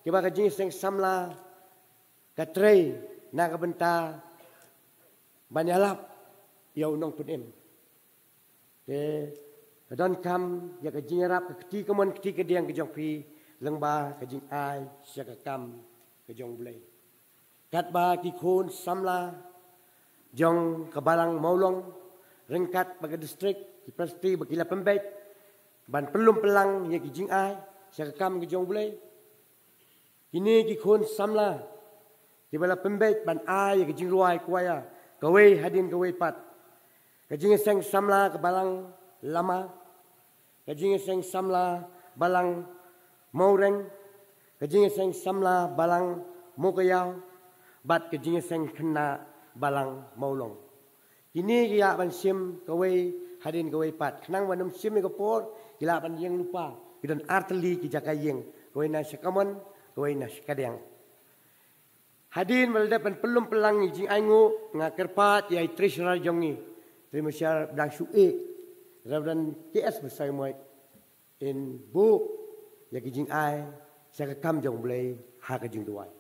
kiba ka jingïaseng samla ka trei na ka bynta ban ïalap ïa u nongpynim. Te ka donkam ïa ka jingïarap ka kti kamon kti kadiang ka jong phi lyngba ka jingai sha ka kam ka jong U Blei. Katba ki khun samla jong ka Balang Mawlong ryngkat bad ka district, ki presbytery ba ki la pynbeit ban pynlum pynlang ïa ki jingai sha ka kam ka jong U Blei. Kine ki khun samla kiba la pynbeit ban ai ïa ka jingrwai kwaya kawei hadien kawei pat. Ka jingïaseng samla ka Balang Lama, ka jingïaseng samla Balang Mawreng, ka jingïaseng samla Balang Mawkaïaw, bad ka jingïaseng khynnah Balang Mawlong. Kine ki lah ban shim kawei hadien kawei pat. Khnang ban ym shim ïa ka por, ki lah ban ïeng lypa. Ki don artylli ki jaka ïeng, kawei na sha kamon, kawei na sha kadiang. Hadien ba la dep ban pynlum pynlang ïa i jingainguh, nga kyrpad ïa i treasurer jong ngi, Treasurer Blang Shuh, Reverend K S Basaiawmoit, in buh ïa ki jingai sha ka kam jong U Blei ha ka jingduwai.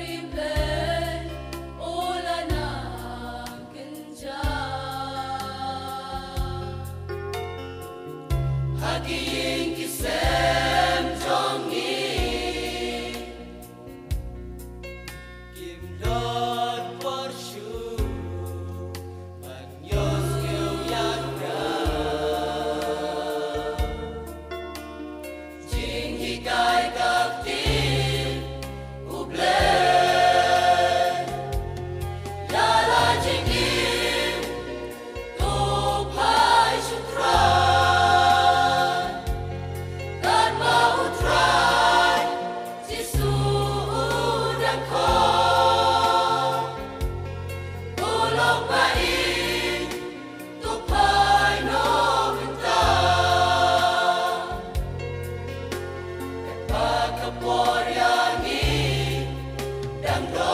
Rimbe u la nang kynja ha ki ïing ki sem jong ngi. Kim don por shuh ban ïohsngew ïa ka jinghikai ka ktien U Blei. Ïa la jingim to phai sha U Trai, katba U Trai Jisu u dang khot. To long ba ïeit, to phai noh mynta, katba ka por ïa ngi dang don.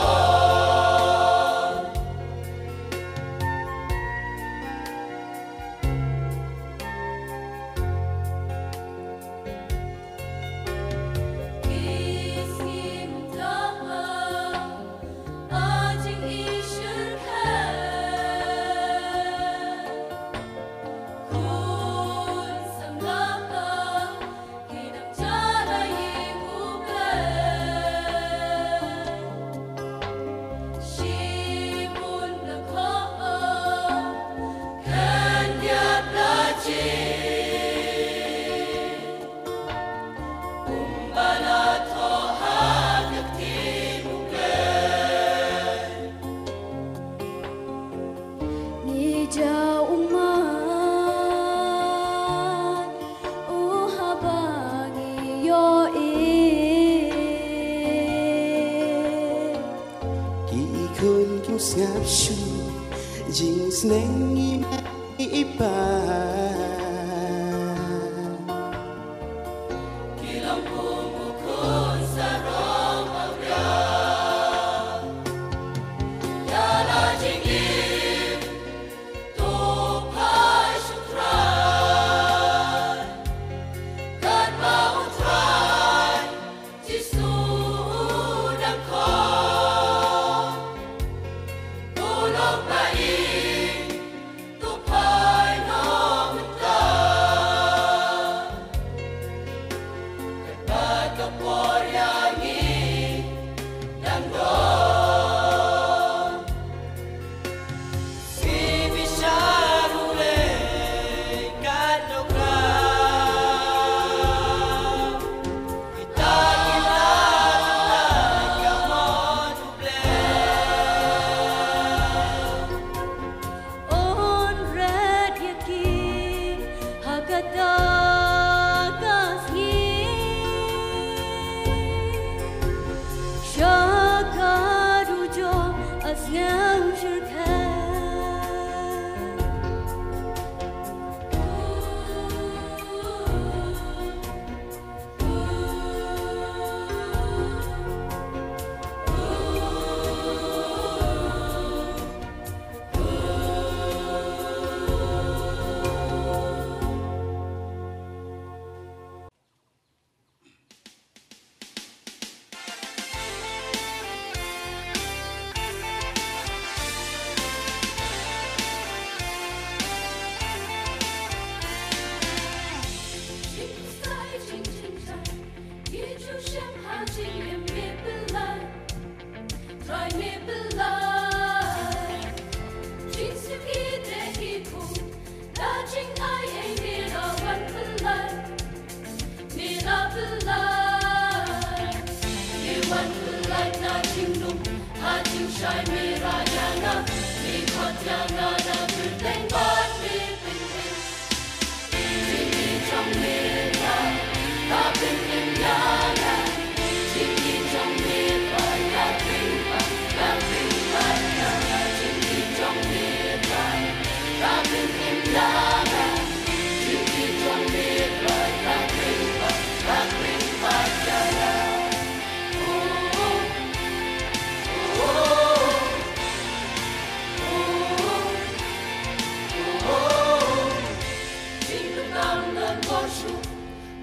Ngi jaw ummat u haba ngi ïohi ki khun kim sngap shuh jingsneng i mei i pa. Ki long kum u khun sarong awria. Ïa la jingim to phai sha U Trai, katba U Trai Jisu u dang khot. To long ba ïeit, to phai noh mynta, katba ka por ïa ngi dang don. Sngewbha bishar U Blei katno kra.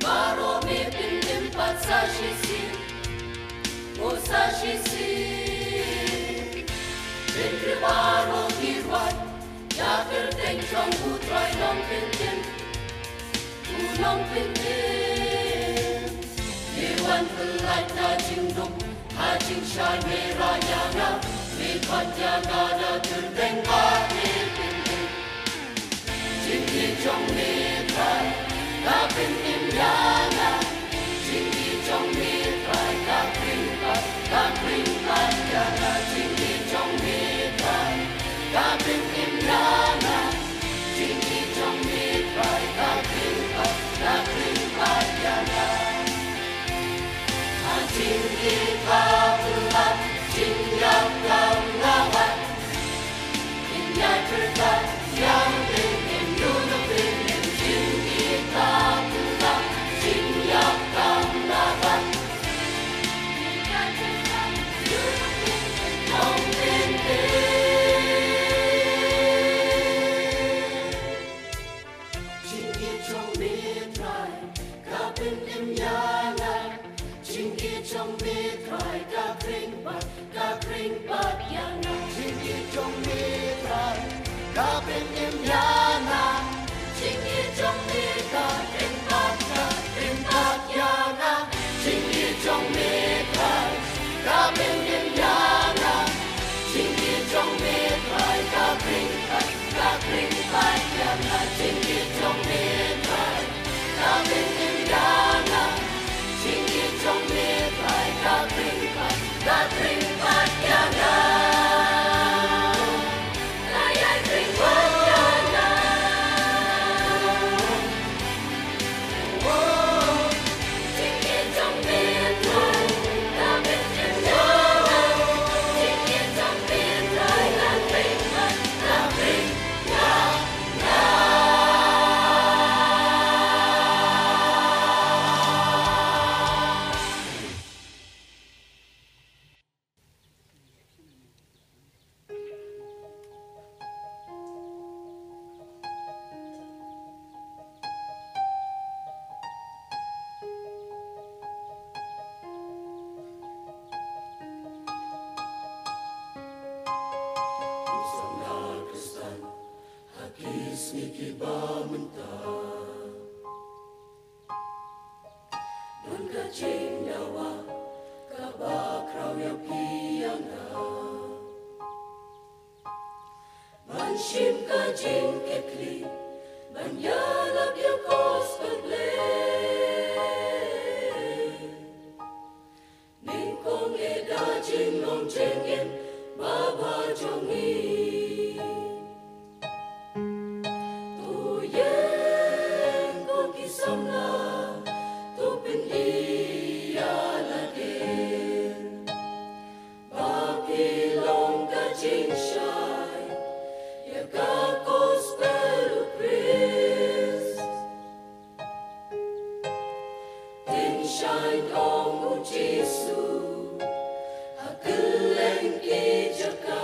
Baroh me pynlip pat sa shisien, oh sa shisien. Baroh ki rwai ïa kyrteng jong U Trai Nongpynim, U Nongpynim. Ngi wan pyllait na jingdum ha jingshai, me rai ïa nga, me khot ïa nga na kyrteng Baha'i Pynim. Jingïeit jong me Trai ka pynim ïa nga. Jingïeit jong me Trai ka khring pat, ka khring pat ïa nga. Jingïeit jong me Trai ka pynim ïa nga. Jingïeit jong me Trai ka khring pat, ka khring pat ïa nga. Ha jingïeit ba pynlap, jingïap kam la wan. Jingïeit jong me Trai ka pynim ïa nga. Jingïeit jong me Trai ka khring pat, ka khring pat ïa nga. Jingïeit jong me Trai ka pynim ïa nga. Jingïeit jong me ka khring pat, ka khring pat ïa nga. Jingïeit jong me Trai ka pynim ïa nga. Jingïeit jong me Trai ka khring pat, ka khring pat ïa nga. Jingïeit jong me Trai ka pynim ïa nga. Jingïeit jong me Trai ka khring pat, ka khring pat ïa nga. Ka ïai khring pat ïa nga. Ki samla Khristan ha ki sngi kiba mynta. Don ka jingdawa kaba khraw ïa phi ïa nga. Ban shim ka jingkitkhlieh, ban ïalap ïa ka gospel Blei. Nyngkong eh da jinglong jingim babha jong ngi. To ïeng ko ki samla, to pyni ïa lade ba phi long ka jingshai ïa ka gospel u Khrist. Tyngshaiñ ong u Jisu ha kylleng ki jaka.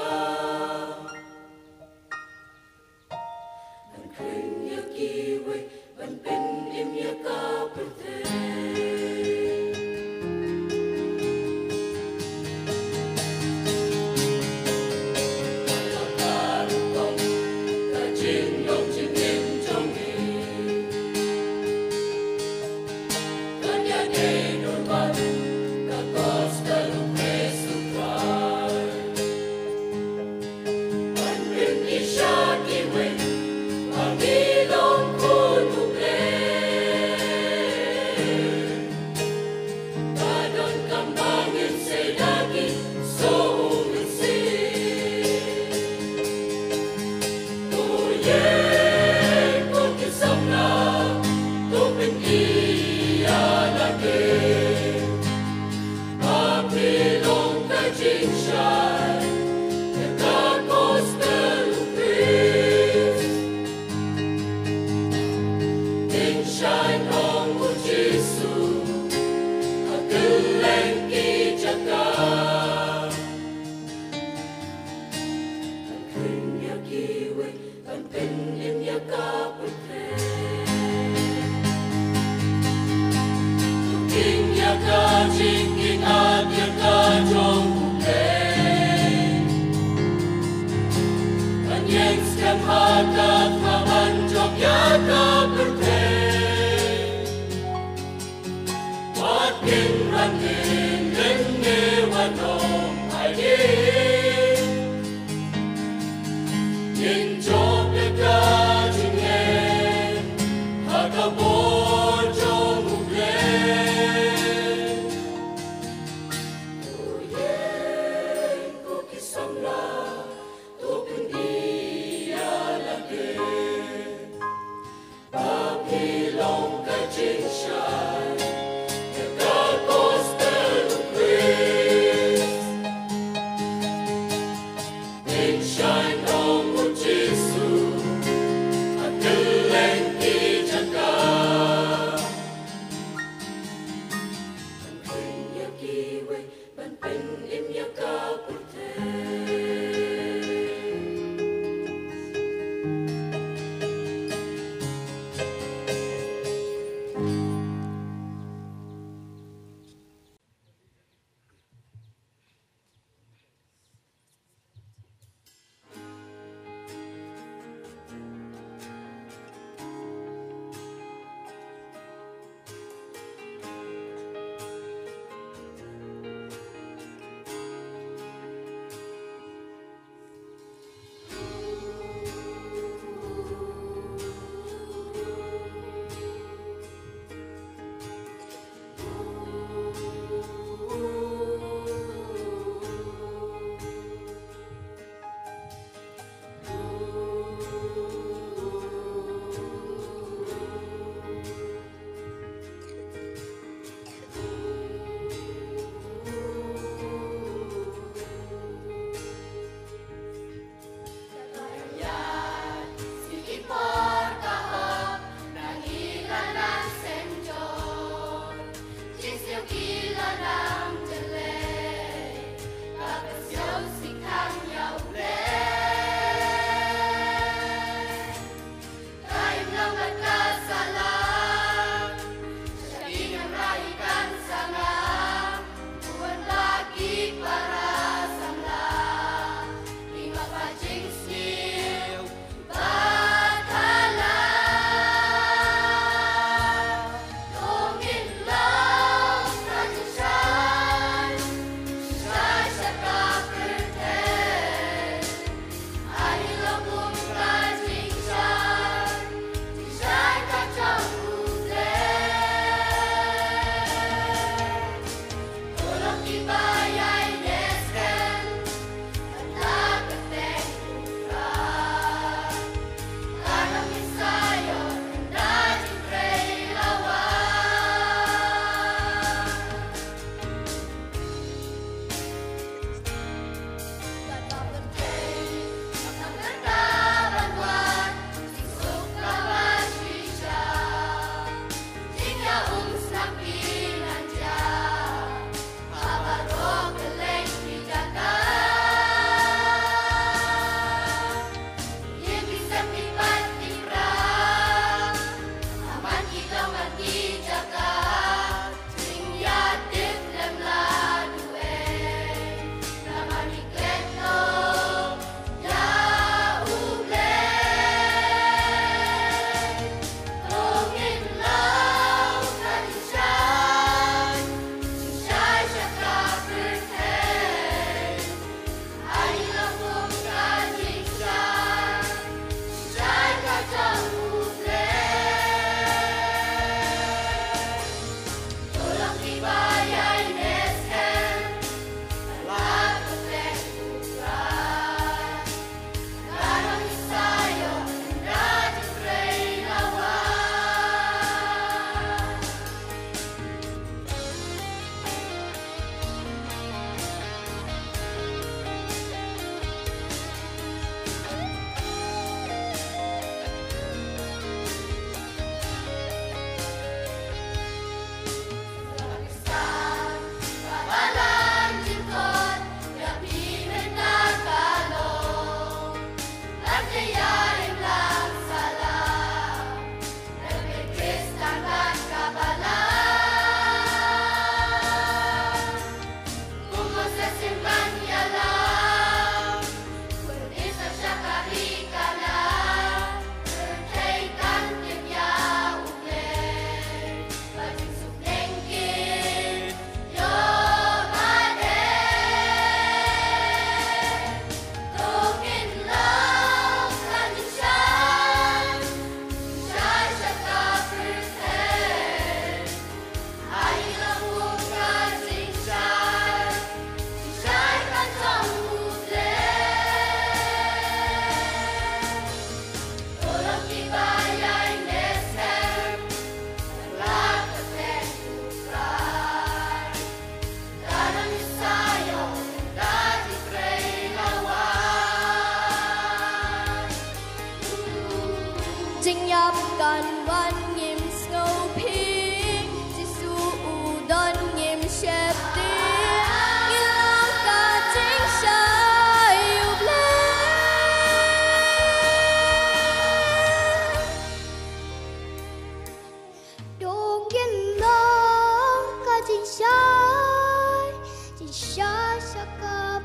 Ban khring ïa kiwei, ban pynim ïa ka pyrthei. Ka rukom ka jinglong jingim jong ngi. Ka ïadei durban ka gospel u Khrist u Trai. Ban pyni sha kiwei ba ngi long khun u Blei. Ba donkam ba ngin sei da ki soh u mynsiem. To ïeng ko ki samla, to pyni ïa lade ba phi long ka jingshai ïa ka gospel u Khrist. Tyngshaiñ ong u Jisu ha kylleng ki jaka. Ban khring ïa kiwei, ban pynim ïa ka pyrthei. To khring ïa ka jingïeit, ïa ka jong u Blei.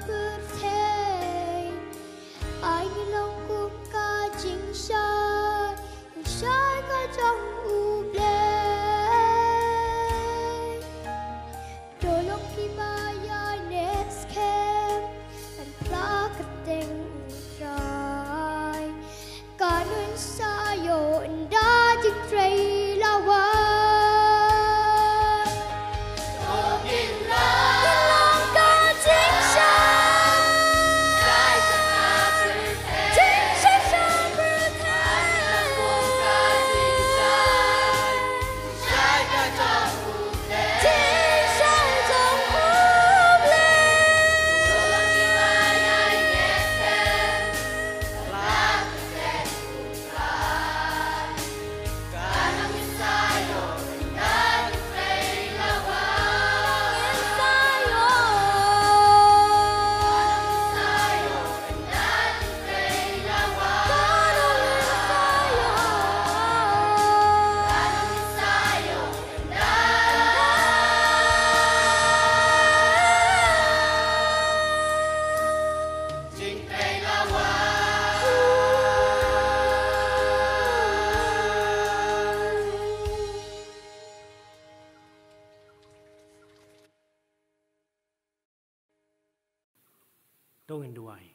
Pyrthei, ai ngi long kum ka jingshai, jingshai ka jong U Blei. To long kiba ïaineh skhem, ban phla kyrteng U Trai. Kan ym sa ïoh ynda jingtrei la wan. To ngin duwai.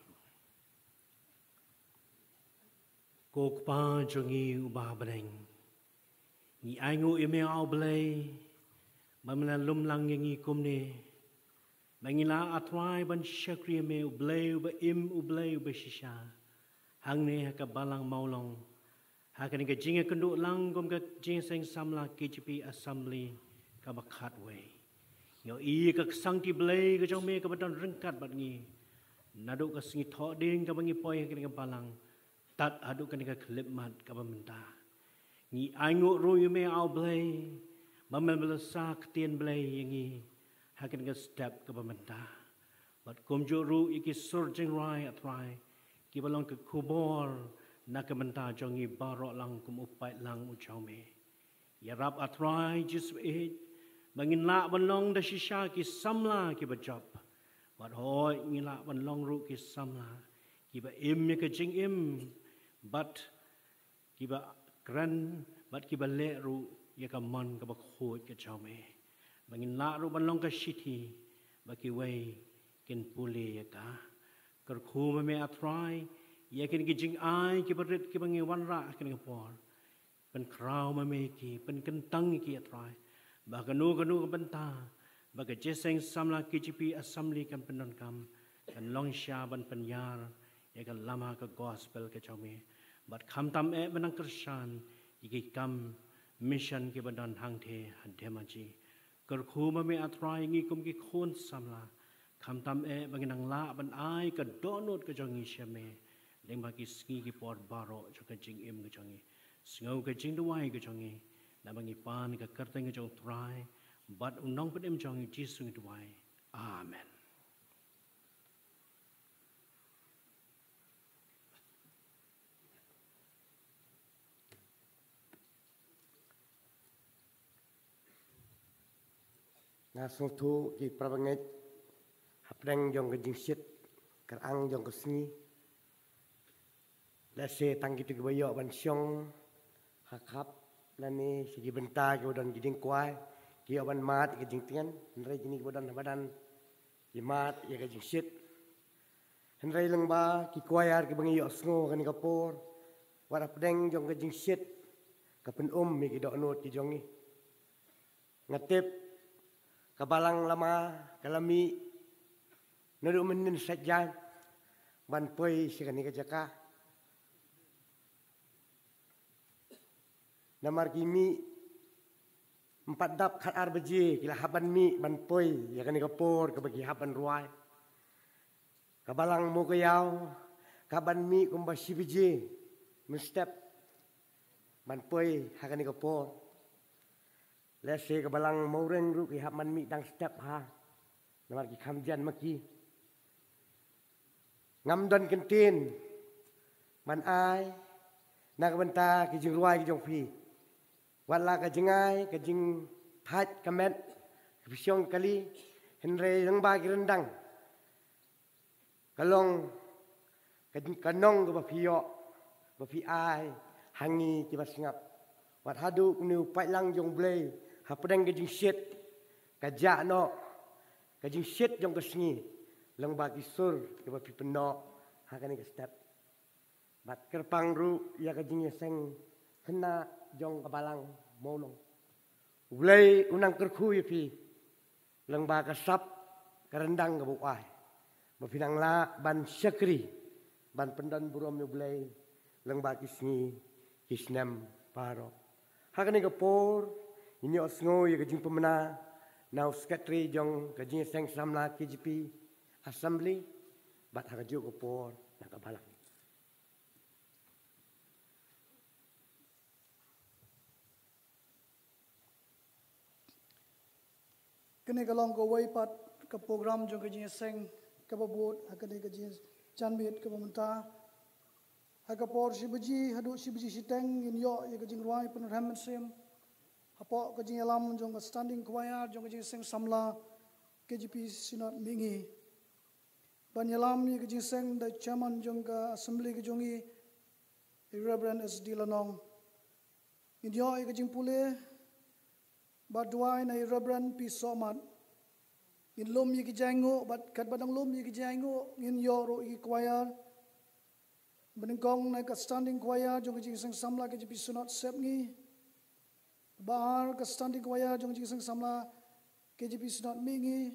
Ko Kpa jong ngi uba ha bneng, ngi ainguh ïa me, A Blei, ba me la lum lang ïa ngi kumne, ba ngin lah, A Trai, ban shakri ïa me, U Blei uba im, U Blei uba shisha, hangne ha ka balang Mawlong, ha kane ka jingïakynduh lang kum ka Jingïaseng Samla K J P Assembly kaba khatwei. Ngi ïohi ïa ka ksangti Blei ka jong me kaba don ryngkat bad ngi, naduh ka sngi Thohdieng kaba ngi poi ha kane ka balang, tad haduh kane ka khyllipmat kaba mynta. Ngi ainguh ruh ïa me, A Blei, ba me la sa ktien Blei ïa ngi ha kane ka step kaba mynta. Bad kumjuh ruh ïa ki sur jingrwai, A Trai, kiba long ka khubor na ka bynta jong ngi baroh lang kum u paidlang u jong me. Ïarap, A Trai Jisu, eh, ba ngin lah ban long da shisha ki samla kiba jop. Bad hooid, ngin lah ban long ruh ki samla kiba im ïa ka jingim, bad kiba kren, bad kiba leh ruh ïa ka mon kaba khuid ka jong me. Ba ngin lah ruh ban long ka shithi ba kiwei kin pule ïa ka. Kyrkhu ma me, A Trai, ïa kine ki jingai kiba rit kiba ngi wanrah ha kane ka por. Pynkhraw ma me ïa ki, pynkyntang ïa ki, A Trai, ba kano kano ka bynta ba ka Jingïaseng Samla K J P Assembly kan pyndonkam, kan long sha ban pynïar ïa ka lama ka gospel ka jong me. Bad khamtam eh ban nang kyrshan ïa ki kam mission kiba don hangtei ha Dhemaji. Kyrkhu ma me, A Trai, ïa ngi kum ki khun samla, khamtam eh ba ngin nang lah ban ai ka dohnud ka jong ngi sha me lyngba ki sngi ki por baroh jong ka jingim ka jong ngi. Sngew ka jingduwai ka jong ngi, naba ngi pan ka kyrteng ka jong U Trai bad U Nongpynim jong ngi, Jisu, ngi duwai. Amen. Nga sngewthuh ki parabangeit hapdeng jong ka jingshit kyrang jong ka sngi. Lehse tang kito kiba ïoh ban shong ha khap lane sha ki bynta kiba don ki diengkwai ki ïoh ban mad ïa ka jingtngen, hynrei kine kiba don ha madan ki mad ïa ka jingshit. Hynrei lyngba ki kwaiar kiba ngi ïohsngew ha kane ka por, wat hapdeng jong ka jingshit, ka pyn-um ïa ki dohnud ki jong ngi. Nga tip ka balang lama ka la mih naduh mynnin saitjaiñ ban poi sha kane ka jaka. Namar ki mih ym pat dap khatar baje ki la hap ban mih ban poi ïa kane ka por kaba ki hap ban rwai. Ka balang Mowkaiaw ka hap ban mih kumba shi baje mynstep ban poi ha kane ka por. Lehse ka balang Mawreng ruh ki hap ban mih dang step ha, namar ki kham jan ma ki. Ngam don kyntien ban ai na ka bynta ki jingrwai ki jong phi. Wat la ka jingai, ka jingthait ka met, ka pyrshang kali, hynrei lyngba ki ryndang ka long ka, ka nong kaba phi ïoh ba phi ai ha ngi kiba sngap. Wat haduh une u paidlang jong U Blei hapdeng ka jingshit, ka jah noh ka jingshit jong ka sngi lyngba ki sur kiba phi pynnoh ha kane ka step. Bad kyrpang ruh ïa ka jingïaseng khynnah jong ka balang Mawlong. U Blei u nang kyrkhu ïa phi lyngba ka sap ka ryndang kaba u ai, ba phi nang lah ban shakri, ban pyndon burom ïa U Blei lyngba ki sngi ki snem baroh. Ha kane ka por ngin ïohsngew ïa ka jingpynbna na u Secretary jong ka Jingïaseng Samla K J P Assembly, bad ha kajuh ka por na ka balang. Kane ka long kawei pat ka program jong ka jingïaseng kaba bud ha kane ka jingïaseng janmiet kaba mynta. Ha ka por shi baji haduh shi baji shiteng ngin ïoh ïa ka jingrwai pynrhem mynsiem hapoh ka jingïalam jong ka Standing Choir jong ka Jingïaseng Samla K J P Synod Mihngi. Ban ïalam ïa ka jingïaseng da Chairman jong ka Assembly ka jong ngi, Reverend S D Lanong. Ngin ïoh ïa ka jingpule bad duwai na i Reverend P Sohmat. Ngin lum ïa ki jaiñguh bad katba dang lum ïa ki jaiñguh ngin ïoh ruh ïa ki choir. Ba nyngkong na ka Standing Choir jong ka Jingïaseng Samla K J P Synod Sepngi. Ba ar ka Standing Choir jong ka Jingïaseng Samla K J P Synod Mihngi.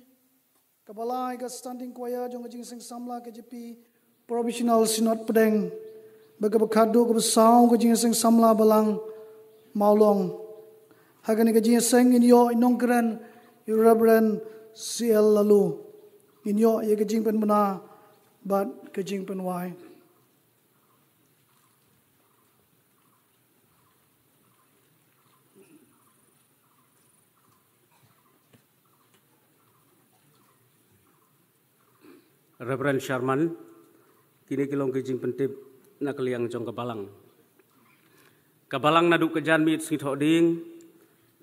Kaba lai ka Standing Choir jong ka Jingïaseng Samla K J P Provisional Synod Pdeng. Bad kaba khatduh kaba saw ka Jingïaseng Samla Balang Mawlong. Ha kane ka jingïaseng ngin ïoh i nongkren i Reverend C L Laloo. Ngin ïoh ïa ka jingpynbna bad ka jingpynwai. Reverend Sharman, kine ki long ki jingpyntip na ka liang jong ka balang. Ka balang naduh ka janmiet sngi Thohdieng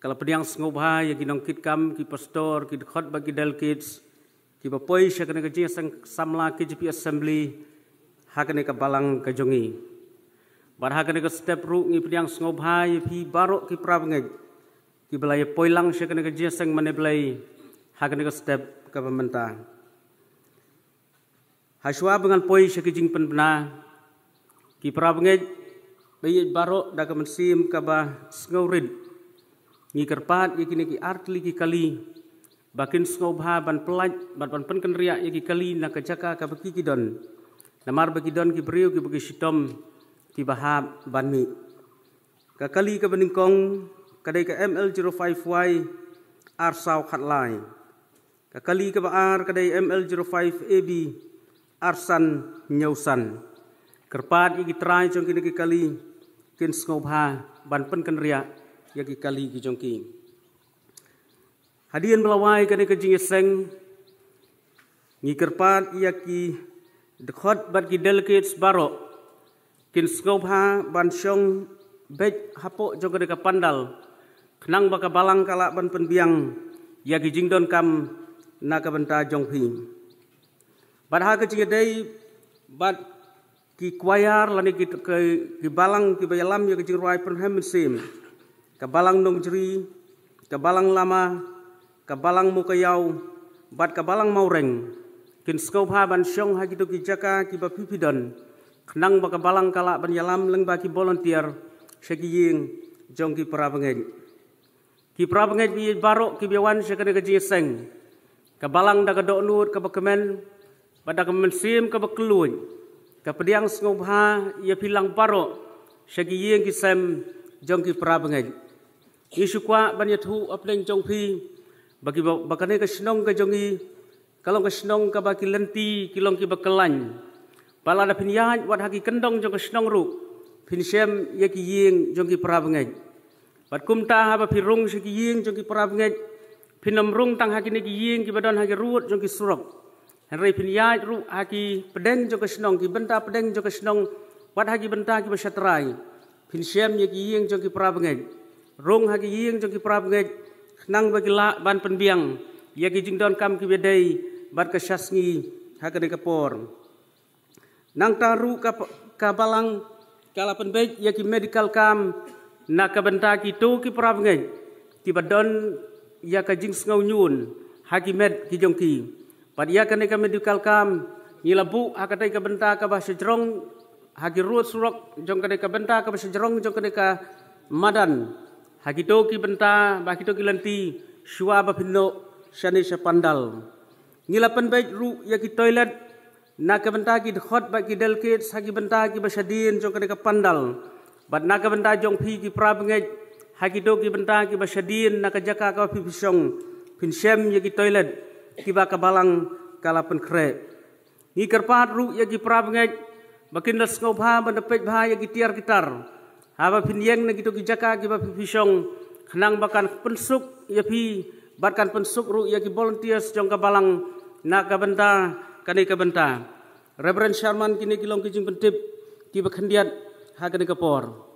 ka la pdiang sngewbha ïa ki nongkitkam, ki pastor, ki dkhot bad ki delegates kiba poi sha kane ka Jingïaseng Samla K J P Assembly ha kane ka balang ka jong ngi. Bad ha kane ka step ruh ngi pdiang sngewbha ïa phi baroh ki parabangeit kiba la ïa poi lang sha kane ka jingïaseng mane Blei ha kane ka step kaba mynta. Hashwa ba ngan poi sha ki jingpynbna, ki parabangeit ba ïeit baroh, da ka mynsiem kaba sngewrit ngi kyrpad ïa kine ki artylli ki kali ba kin sngewbha ban pyllait bad ban pynkynriah ïa ki kali na ka jaka kaba ki ki don. Namar ba ki don ki briew kiba ki shitom kiba hap ban mih. Ka kali kaba nyngkong ka dei ka M L zero five Y ar saw khatlai. Ka kali kaba ar ka dei M L zero five A B ar san hynñiew san. Kyrpad ïa ki trai jong kine ki kali kin sngewbha ban pynkynriah ïa ki kali ki jong ki. Hadien ba la wai kane ka jingïaseng, ngi kyrpad ïa ki dkhot bad ki delegates baroh kin sngewbha ban shong beit hapoh jong kane ka pandal, khnang ba ka balang ka lah ban pynbiang ïa ki jingdonkam na ka bynta jong phi. Bad ha ka jingïadei bad ki choir lane ki, ki, ki balang kiba ïalam ïa ka jingrwai pynrhem mynsiem, ka balang Nongjri, ka balang Lama, ka balang Mowkaiaw bad ka balang Mawreng kin sngewbha ban shong ha kito ki jaka kiba phi phi don, khnang ba ka balang ka lah ban ïalam lyngba ki volunteer sha ki ïing jong ki parabangeit. Ki parabangeit ba ïeit baroh kiba ïawan sha kane ka jingïaseng, ka balang da ka dohnud kaba kmen bad da ka mynsiem kaba kylluid ka pdiang sngewbha ïa phi lang baroh sha ki ïing ki sem jong ki parabangeit. Ngi shu kwah ban ïathuh hapdeng jong phi ba ki, ba, ba kane ka shnong ka jong ngi ka long ka shnong kaba ki lynti ki long kiba kyllain. Ba lada phin ïaid wat ha ki kyndong jong ka shnong ruh phin shem ïa ki ïing jong ki parabangeit. Bad kumta haba phi rung sha ki ïing jong ki parabangeit, phin ym rung tang ha kine ki ïing kiba don ha ki rud jong ki surok, hynrei phin ïaid ruh ha ki pdeng jong ka shnong, ki bynta pdeng jong ka shnong, wat ha ki bynta kiba shatrai. Phin shem ïa ki ïing jong ki parabangeit, rung ha ki ïing jong ki parabangeit, khnang ba ki lah ban pynbiang ïa ki jingdonkam kiba dei bad ka sha sngi ha kane ka por. Nangta ruh ka, ka balang ka la pynbeit ïa ki medical camp na ka bynta kito ki para bangeit kiba don ïa ka jingsngew ñiun ha ki met ki jong ki. Bad ïa kane ka medical camp ngi la buh ha katei ka bynta kaba shajrong, ha ki road surok jong kane ka bynta kaba shajrong jong kane ka madan, ha kito ki bynta bad kito ki lynti shuwa ba phin noh shane sha pandal. Ngi la pynbeit ruh ïa ki toilet na ka bynta ki dkhot bad ki delegates ha ki bynta kiba shadien jong kane ka pandal. Bad na ka bynta jong phi ki para bangeit, ha kito ki bynta kiba shadien na ka jaka kaba phi phi shong, phin shem ïa ki toilet kiba ka balang ka la pynkhreh. Ngi kyrpad ruh ïa ki para bangeit ba kin da sngewbha ban da peit bha ïa ki tiar ki tar haba phin ïeng na kito ki jaka kiba phi phi shong, khnang ba kan pynsuk ïa phi bad kan pynsuk ruh ïa ki volunteers jong ka balang na ka bynta kane ka bynta. Reverend Sharman, kine ki long ki jingpyntip kiba khyndiat ha kane ka por.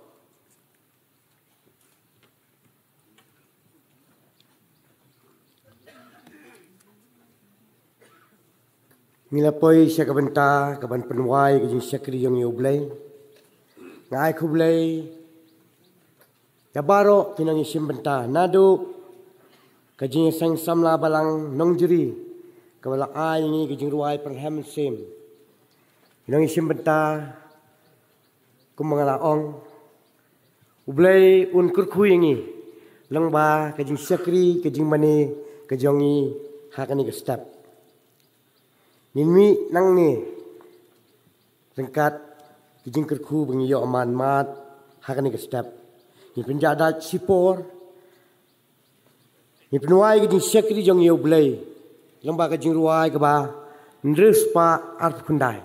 Ngi la poi sha ka bynta kaban pynwai ka jingshakri jong ngi ïa U Blei. Nga ai khublei ïa baroh ki nongïashim bynta naduh ka jingïaseng samla balang Nongjri kaba la ai ngi ka jingrwai pyrhem mynsiem. Ki nongïashim bynta, kumba nga la ong, U Blei un kyrkhu ïa ngi lyngba ka jingshakri ka jingmane ka jong ngi ha kane ka step. Ngin mih nangne ryngkat ka jingkyrkhu ba ngi ïoh man mad ha kane ka step. Ngin pynjah dait shipor, ngin pynwai ka jingshakri jong ngi ïa U Blei lyngba ka jingrwai kaba hynriew spah arphew khyndai.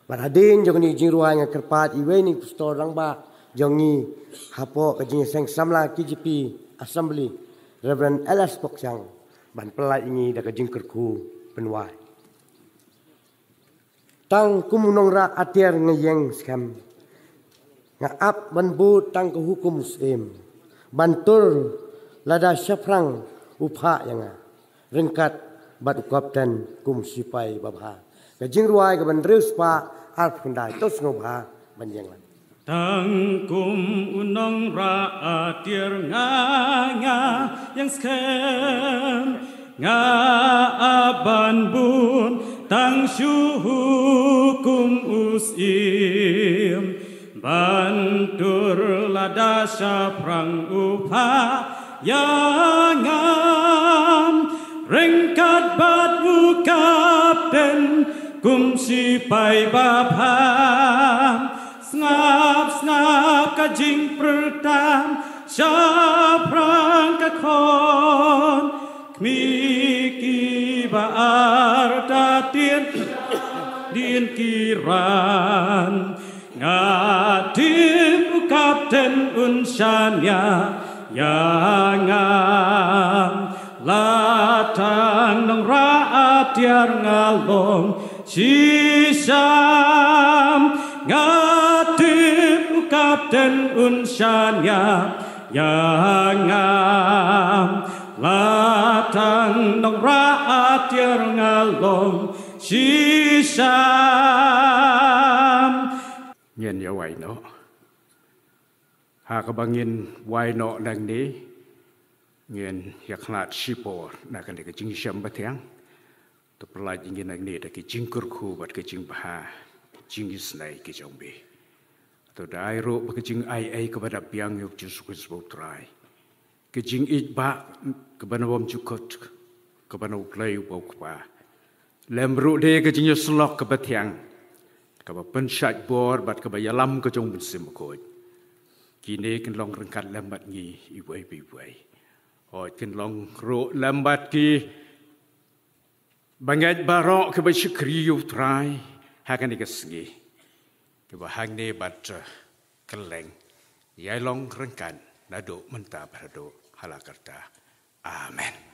Bad hadien jong kane ka jingrwai nga kyrpad ïa uwei na ki pastor rangbah jong ngi hapoh ka jingïaseng samla K J P Assembly, Reverend L S Pokchang, ban pyllait ïa ngi da ka jingkyrkhu pynwai. Tang kum u nongrah atiar nga ïeng skhem, nga ap ban bud tang ka hukum u syiem, ban tur lada shaphrang u phah ïa nga, ryngkat bad u kapten kum sipai babha. Ka jingrwai kaba hynriew spah arphew khyndai, to sngewbha ban ïeng lang. Tang kum u nongrah atiar nga, nga ïeng skhem, nga ap ban bud tang shu hukum u syiem, ban tur lada shaphrang u phah ïa nga, ryngkat bad u kapten kum sipai babha. Sngap sngap ka jingpyrta shaphrang ka khon, khmih kiba artatien dien ki ran. Nga tip u kapten un shaniah ïa nga, la tang nongrah atiar nga long shisha. Nga tip u kapten un shaniah ïa nga, la tang nongrah atiar nga long shisha. Ngin ïa wai noh. Ha kaba ngin wai noh nangne, ngin ïa khlad shipor na kane ka jingshem bathiang. To pyllait ïa ngi nangne da ka jingkyrkhu bad ka jingbha, ka jingisnei ka jong me. To dei ruh ba ka jingaiei kaba da biang ïa U Jisu Khrist U Trai, ka jingïeit ba kaba na bym jukut kaba na U Blei uba U Kpa, lem ruh de ka jingïasyllok kaba thiang, kaba pynshait bor bad kaba ïalam ka jong U Mynsiem Bakhuid, kine kin long ryngkat lem bad ngi iwei pa iwei. Hooid, kin long ruh lem bad ki bangeit baroh kiba shakri ïa U Trai ha kane ka sngi, kiba hangne bad, eh, kylleng, ïai long ryngkat naduh mynta bad haduh hala karta. Amen.